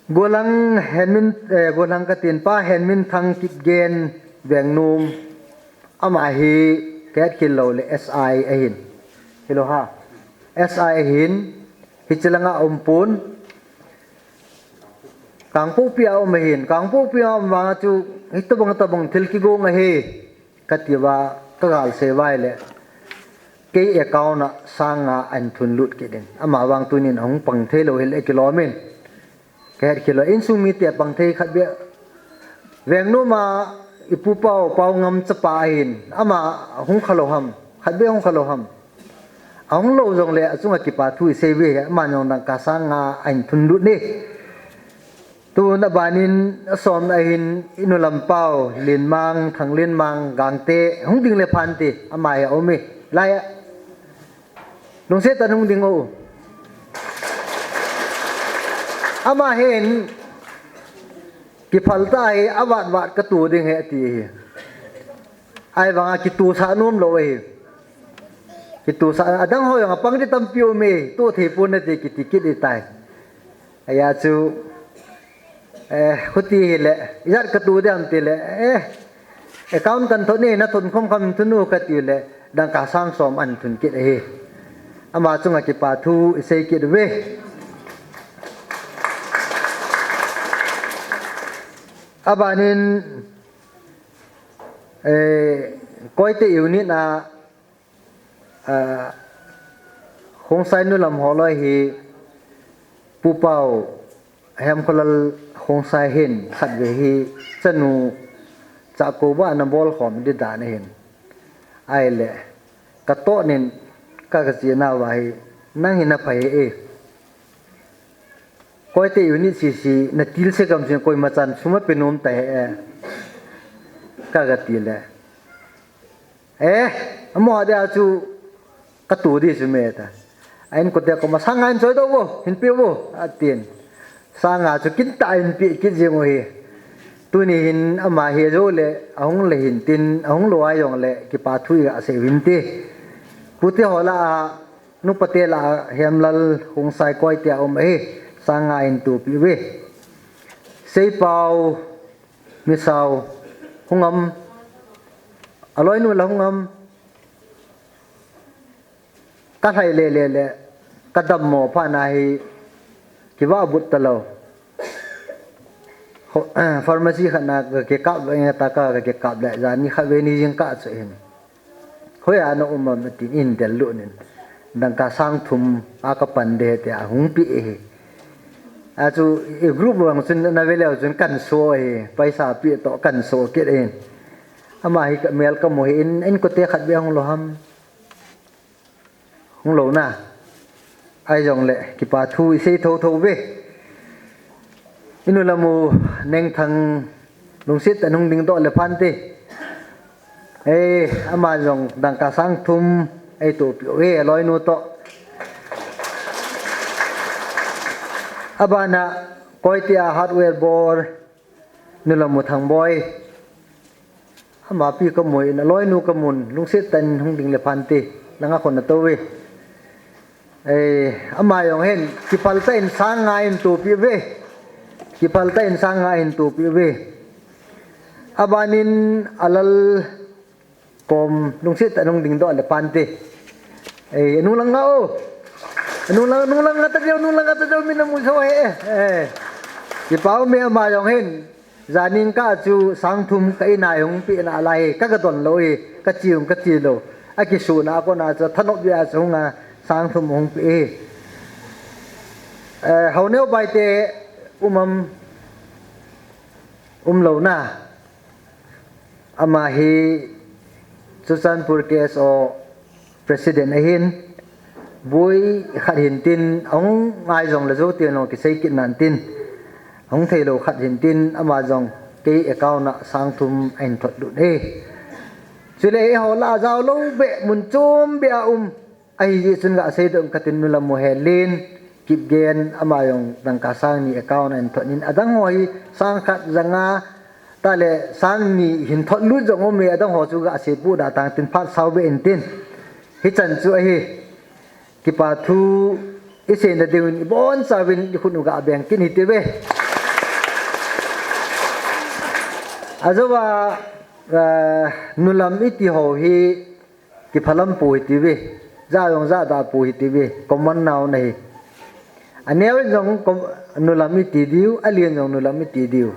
Golang Henmin, eh, Golang ka tin pa Henminthang Kipgen Vengnom ama hi ka het khel lou le S I ahin. Hilou ha. S I ahin, hiche langa um pon. Kangpokpi a um ahin, Kangpokpi a um vang chu, hitobang tobang thil kigong ahi. Ka ti uva, ka gal sei vai le, kei account a sang nga an thun lut kit in. Ama vang tunin ahung pang thei lou hile kilom in. Ka het khel lou, insung mite pang thei khat beh. Vengnom a i pu Pau, Pau Ngam chapa ahin. Ama hung kha lou ham, khat beh hung kha lou ham. Ahung lou jong le, a chunga kipa thu i sei ve, ama jong dangka sang nga an thun lut ni. Tun abanin a som ahin i nulam pau, Lenmang, Thang Lenmang, Gangte, hung ding le phan ti, ama hi a um e. Lai a. Lungset tah in hung ding o. Ama hin, kiphal ta hi, a vat vat ka tu ding he ti hi. Ai vang a kitu sa nom lou hi. Kitu sa, adang ho jong a pang di tampi um e, tu thei pon na ti kiti kit i tai. Aya chu, eh, khuti hile, ijat ka tu diam ti le, eh, account kan thot ni, na thun khom kham thun u ka ti le, dangka sang som an thun kit ahi. Ama chunga kipa thu i sei kit ve. Abanin, eh, Koite unit a, Ah, Khongsai nulam holoi hi Pu Pau Hemkholal Khongsai hin khat ve hi chanu chah kou ba na bol khom di dan ahin. Ai le, ka to nin ka ka chi na va hi nang hi na phai e. Koite unit sisi na til se kam sin koima chan sum a pe nom ta he e. Ka ka ti le. Eh, amo dia chu ka tu di chu me ta. A inkote koma sang nga in choi doh vo, hin pe vo, atin. Sang nga chu kin ta in pe kit jeng u hi. Tuni hin ama hi jo le, ahung le hin tin, ahung lou a jong le, kipa thu i ga sei uvin ti. Pute ho lah a, nupate lah a, Hemlal Khongsai Koite a um ahi, sang nga in tu pi uve. Seipau, Misao, hung am, a loinu la hung am, ka hlai le le le, ka dammo phat na hi, kiva but ta lou. Ho-, pharmacy khat na ka kikap ve ta ka, ka kikap le, jan ni khat ve ni jing ka chu hin. Hoiya na um am tin in del lut in. Dangka sang thum a ka pan de tia hung pe e. Achu i group lang chun na ve leu chun kan so e. Paisa pe to kan so kit e. Ama hi ka mel ka mu hi in, in kote khat be hung lo ham. Hung lo na. Ai jong le, kipa thu i sei tho tho ve. I nu le mu Nengthang lungset tah in hung ding doh le phan te. Eh, ama jong dangka sang thum ei toh pi ve, a loinu toh. Abana, Koitia hardware bor, nu le mu Thangboi. Ama pi ka mu in, a loinu ka mun, lungset tah in hung ding le phan te, langa khon na to ve. Eh, ama jong hin, kiphal tah in sang nga in toh pi ve. Kiphal tah in sang nga in toh pi ve. Abanin a lal kom lungset tah in hung ding doh le phan te. Eh, nung lang nga o. Nung lang, nung lang nga ta jao, nung lang nga ta jao, min na mu so he. Eh. Kipa um e ama jong hin. Janin ka chu sang thum ka in a hung pe na lai, ka ga don lo e, ka chi hung ka chi lo. A kisuna kona chu thanop bia chu hung a sang thum hung pe e. Eh, Haoneo Baite um am, um lo na. Ama hi Churachandpur K S O President ahin, boi khat hin tin, ahung ngai jong le jou tin lo kisei kit nan tin, ahung thei lo khat hin tin, ama jong kei account a sang thum ahin thot lut e. Chule eiho la jao lo be mun chom be a um, ahi jeh chun ga sei doh ka tin, nu le mu Helen, Kipgen, ama jong dangka sang ni account ahin thot in, adang ho hi sang khat ja nga, tah le sang ni hin thot lut jong um e, adang ho chu ga sei pu da tang tin phat sao be in tin. Hichan chu ahi, kipa thu i sei na ding in i bon chauvin i khut u ga beng kin hi ti ve. Ajo va, eh, nu lam i ti ho hi, kiphalam pu hi ti ve, ja jong ja da pu hi ti ve, common noun ahi. Aneo in jong kom-, nu lam i ti diu, alen jong nu lam i ti diu.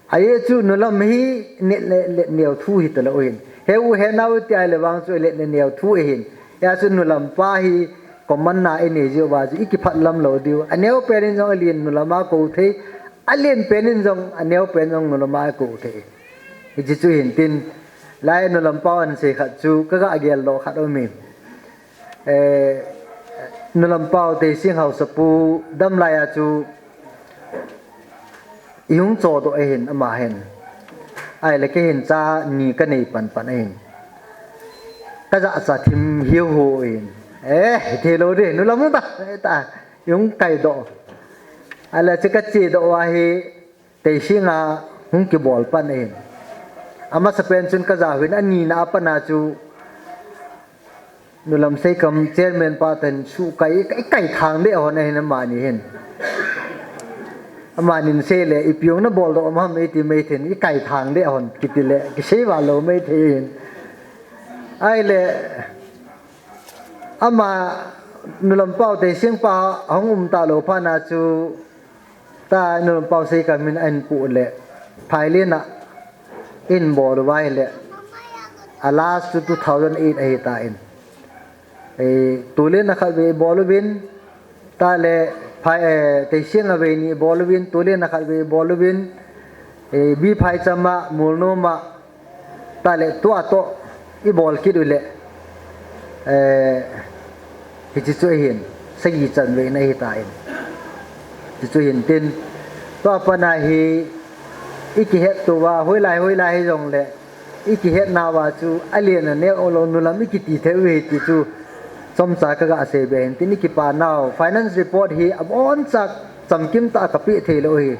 Ahi chu nu lam hi ne, le, le, neo thu hi ta lo hin. He u he nau ti ai le vang chu le, le neo thu ahin. Hia chu nu lam pa hi common na i nei jiu va chu i kiphat lam lo diu. Aneo pen in jong alen nu lam a ko thei, alen pen in jong aneo pen jong nu lam a ko thei. Hichi chu hin tin, lai nu lam pau an sei khat chu ka ga gel lo khat um in. Eh, nu lam pau Teising Haosapu dam lai a chu i hung cho doh ahin ama hin. Ai le kei hin cha ni ka nei pan pan ahin. Ka ja cha thim hiu hu in. Eh, thei lo de, nu lam ta, ta, i hung kai doh. Ai le chu ka che doh va hi, Teising a hung kibol pan ahin. Amasa pen chun ka ja uvin, ani na a pan a chu nu lam Seikam chairman pa ten su kai, kai, kai thang de hon ahin amani hin. Amanin sei le, ipi hung na bol doh ham ei ti mai thin, i kai thang de hon, kiti le, kisei va lo mai thei hin. Ai le, ama nu lam pau Teising pa hung um ta lo phat na chu, ta nu lam pau Seikam in ahin pu le, phai le na in bol vai le, a last chu two thousand eight ahi ta in. Eh, tu le na khat ve bol uvin, ta le phai, eh, Teising a ve ni bol uvin, tu le na khat ve bol uvin, eh, Bi Phaicham a, Mulnom a, ta le tua toh i bol kit u le, eh, hichi chu ahin, sagi chan ve na hi ta in. Hichi chu hin tin, tua pan a hi i kihet to va, hoilai, hoilai hi jong le, i kihet na va chu, alen aneo lo nu lam i kiti thei u hi ti chu, chomcha ka ga sei be hin tin i kipa nau. Finance report hi a bon chak chamkim ta ka pe thei lo hi.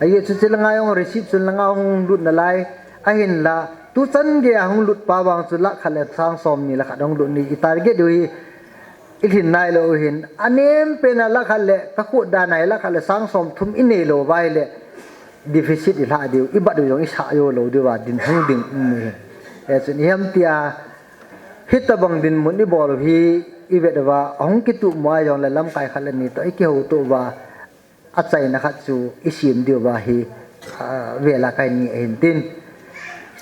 Ahi chu chi la nga jong receipt chun la nga hung lut na lai. Ahin la, tu chan gei a hung lut pa vang chu lakh khat le sang som ni la khat hung lut ni i target u hi i lhin nai lo u hin. A nem pen a lakh khat le ka khut dan a hi lakh khat le sang som thum i nei lo vai le deficit i hla diu, i bat u jong i sa jo lo diu va din hung ding um u hin. Eh, chun i ham tia, hitabang dinmun i bol u hi i vet uva, a hung kitu mo a jong le lamkai khat le ni toh i kihou to uva, a chaina khat chu i sim diu va hi, a, vela kai ni ahin tin.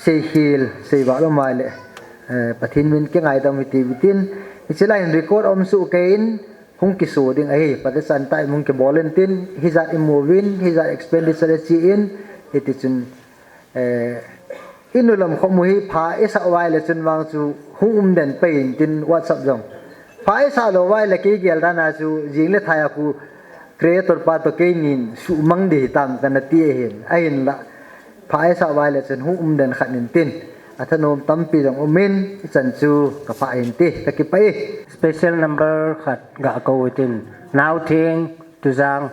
Sei hil, sei va lo mai le. Eh, Pathen min kingaidam hite utin, hiche lai hin record um soh kei in, hung kiso ding ahi, Pathen chan tah in hung kibol in tin, hijat imu uvin, hijat expenditure ichi in, hiti chun, eh, inu lam khomu hi pha isah uva ahile chun vang chu hung um den pai in tin WhatsApp jong. Pha isah lou uva ahile kei gel dan a chu jing le thai a khu creator pa toh keinin sumang ding hitam kana ti ahin. Ahinla, pha isah uva ahile chun hung um den khat in tin. Athanom tampi jong um in, ichan chu ka pha ahin ti, ka kipah e. Special number khat ga kou utin. Naotheng, Tujang.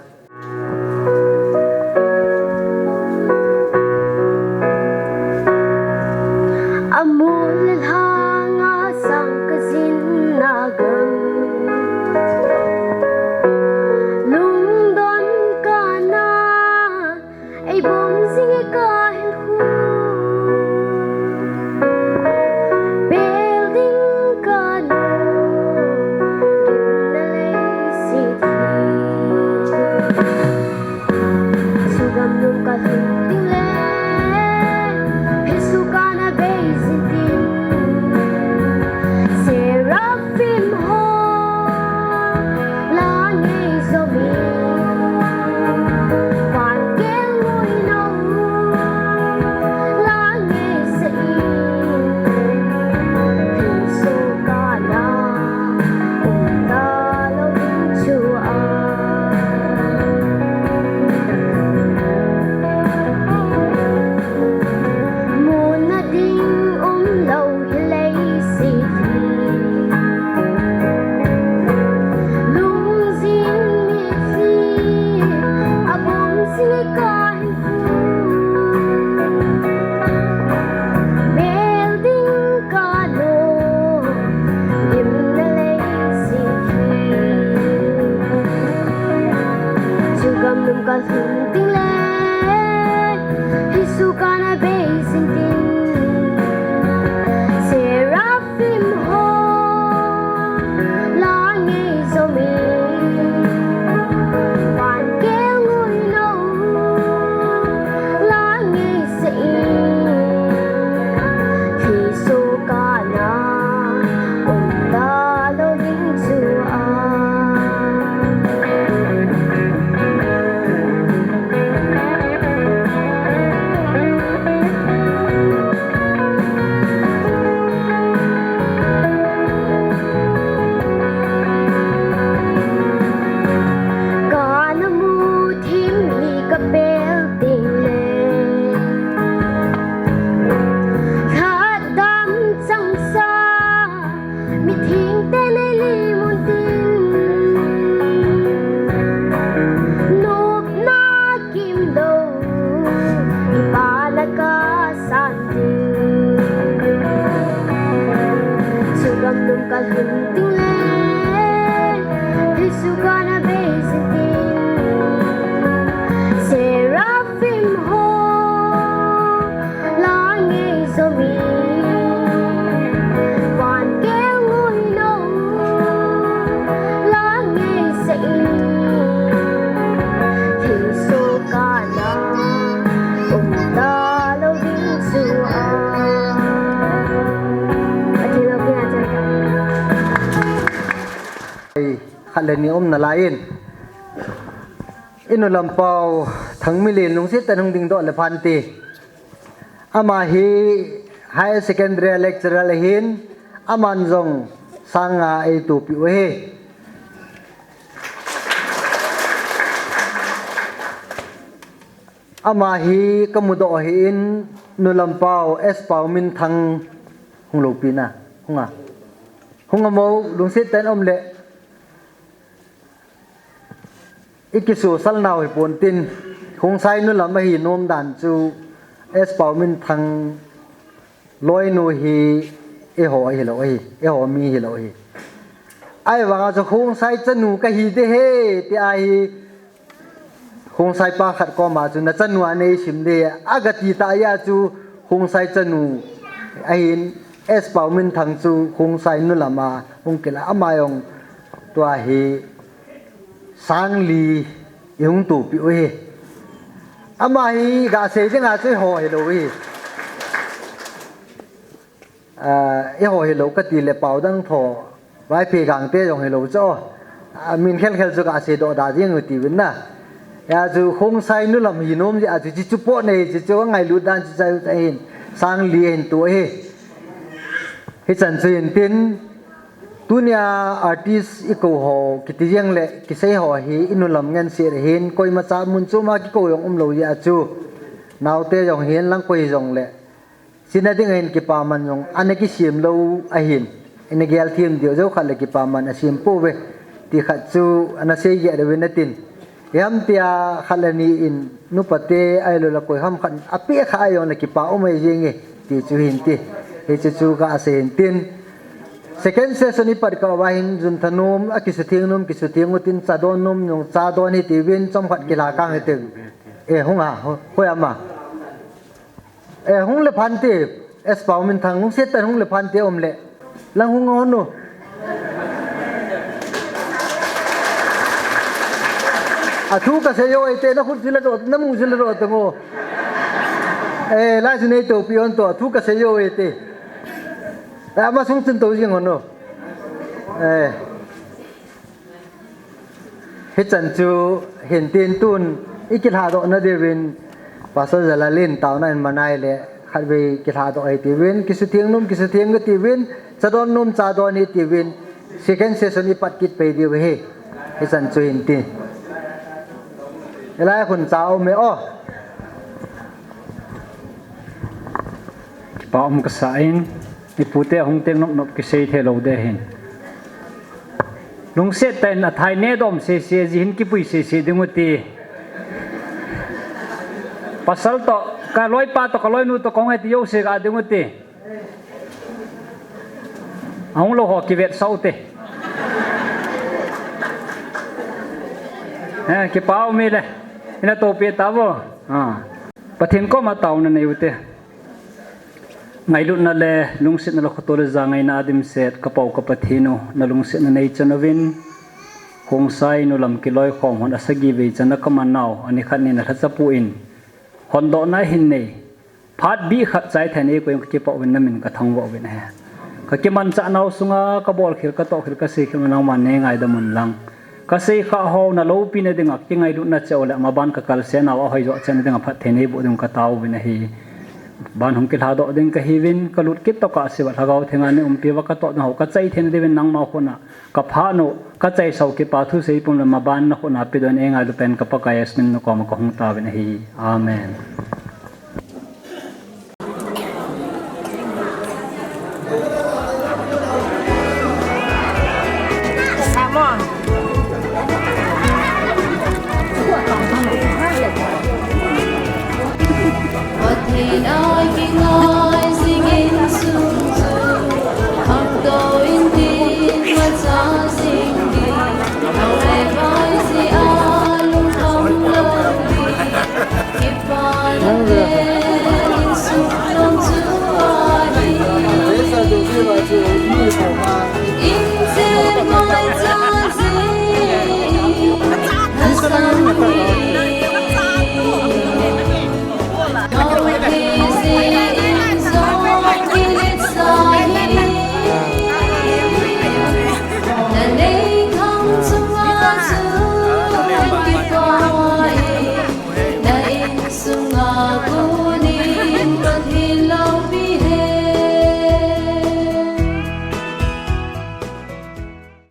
Amul lhanga sang kajin na gam. Lungdon kana, ei bom jing e kahin khu. Bel ding kano, gimna leiset hi. Sugam lum kalhun ding le, Jesu kana bei jing tin. Seraphim ho, la ngei jo mi. Van kel ngui no, la ngei sa in. Thil so kana, um ta lou ding chu a. Muna ding um lou hi leiset hi. Lungjing mitlhi, abom jing e kahin khu. Bel ding kano, gimna leiset hi. Sugam lum kalhun ding le, Jesu kana bei jing tin. Seraphim ho, la ngei jo mi. Van kel ngui no, la ngei sa in. Thil so kana, um ta lou ding chu a. Kana mu thim hi ka bel ding le. Lhatdam changsa, mithengte nei lim un tin. Nopna kimlou, kipana kasan ding. Sugam lum kalhun ding le, Jesu kana bei jing tin. Seraph Phim ho, la ngei jo mi, van kel ngui no, la ngei sa in, thil so kana, um ta lou ding chu a. Pathen loupi na chai ta. Khat le ni um nalai in. I nu Lampau Thangmilen lungset tah in hung dingdoh le phan te. Ama hi higher secondary lecturer ahin, aman jong sang nga eitopi u ahi. Ama hi kamudoh ahin, nu Lampau S Pauminthang hung loupi na, hung a. Hung a mo, lungset tah in um le. I kisusal nau hi pon tin, Khongsai nu lam ahi nom dan chu S Pauminthang loinu hi eiho ahi lou ahi, eiho mi ahi lou ahi. Ahivanga chu Khongsai chanu kahi ding ahi, ti ahi. Khongsai pa khat koma chu na chanu a nei sim ding, aga ti tah a chu Khongsai chanu ahin, S Pauminthang chu Khongsai nu lam a hung kila, ama jong tua hi sang li i hung topi u ahi. Ama hi ga sei dinga chu eiho ahi lou ahi. Ah, eiho hilou kati le pau dang tho, Vaiphei Gangte jong hilou chu, ah, min khel khel chu kasei doh da jing u ti vin na. Hia chu Khongsai nu lam hi nom jeh a chu, chi chu po nei, chi chu ngailut dan chu chai, chai hin, sang li hin tu hi. Hichan chu hin tin, tunia artist i kou ho, kiti jeng le, kisei ho hi, i nu lam ngen seh le hin, koima cha mun chu ma kikou jong um lou jeh a chu. Naote jong hin, lang koi jong le. Sina ding ahin kipaman jong, ana kisem lou ahin. Ina gel them diu jou khat le kipaman asem pouve. Ti khat chu, ana sei geh le vin atin. Hiam tia khat le ni in, nupa te, ahilou le koi ham khat, apeh kha a jong le kipa um ahi jeng e. Ti chu hin ti. Hichu chu kasei hin tin. Second session i pat kah uva hin, jun tha nom, akisutheng nom, kisutheng u tin, cha don nom jong, cha don hi ti vin, chom khat kila kang hi ti. Eh, hung a, ho-, hoi ama. Eh, hung le phan ti, S Pau Minthang, lungset tah in hung le phan ti um le. Lang hung hon u. Athu kasei u ahi te, na khut jil a ro, na mu jil a ro tang u. Eh, lai chu nei topi hon to, athu kasei u ahi te. Eh, ama sung chun tou jing hon u. Eh. Hichan chu hin tin tun i kilhadoh na diuvin Pastor Jalal in taona in manai le khatvei kilhadoh ahi tiuvin, kisutheng nom, kisutheng ka tiuvin, cha don nom, cha don hi tiuvin, second session i pat kit pei diu hi. Hichan chu hin tin. Hilai hun cha um e o. Kipa um kasa in. I pute ahung teng nop nop kisei thei lou de hin. Lungset tah in athai ne dom sese ji hin kipui sese ding u ti. Pasal to, ka loipa to, ka loinu to, kong e ti jouse ga ding u ti. Ahung lou ho kivet sau te. Eh, kipa um e le. Ina topi ta vo. Ah. Pathen koma taona nei u te. Ngailutna le lungsetna le khoto le jangaina a dimset, ka Pau ka Pathen u, na lungsetna nei chan uvin, Khongsai nu lam kiloikhom hon a sagi vei chan a ka man nau, ani khat ni na lhacha pu in, hondohna hin nei, phat bih khat chai thei nei ko jong ka kipah uvin na min ka thangvah uvin ahi. Ka kimanchah nau sunga, ka bol khel, ka toh khel, ka sei khel nangman nei ngaidam un lang. Ka sei kha ho na loupina dinga, kingailutna cheh u le, maban ka kalse nau a hoijo chan ding a phatthei nei boh ding ka tao uvin ahi. Ban hung kilhadoh ding ka hiuvin, ka lut kit tokah a siva Lhagao Theng a nei umpi uva ka toh ding ho, ka chai theina diuvin nangma khut a ka phat u, ka chaisau kipa thusei pum le maban na khut a pedoh in ei ngailu pen ka Pakai Jesu min na koma ka hung taovin ahi. Amen.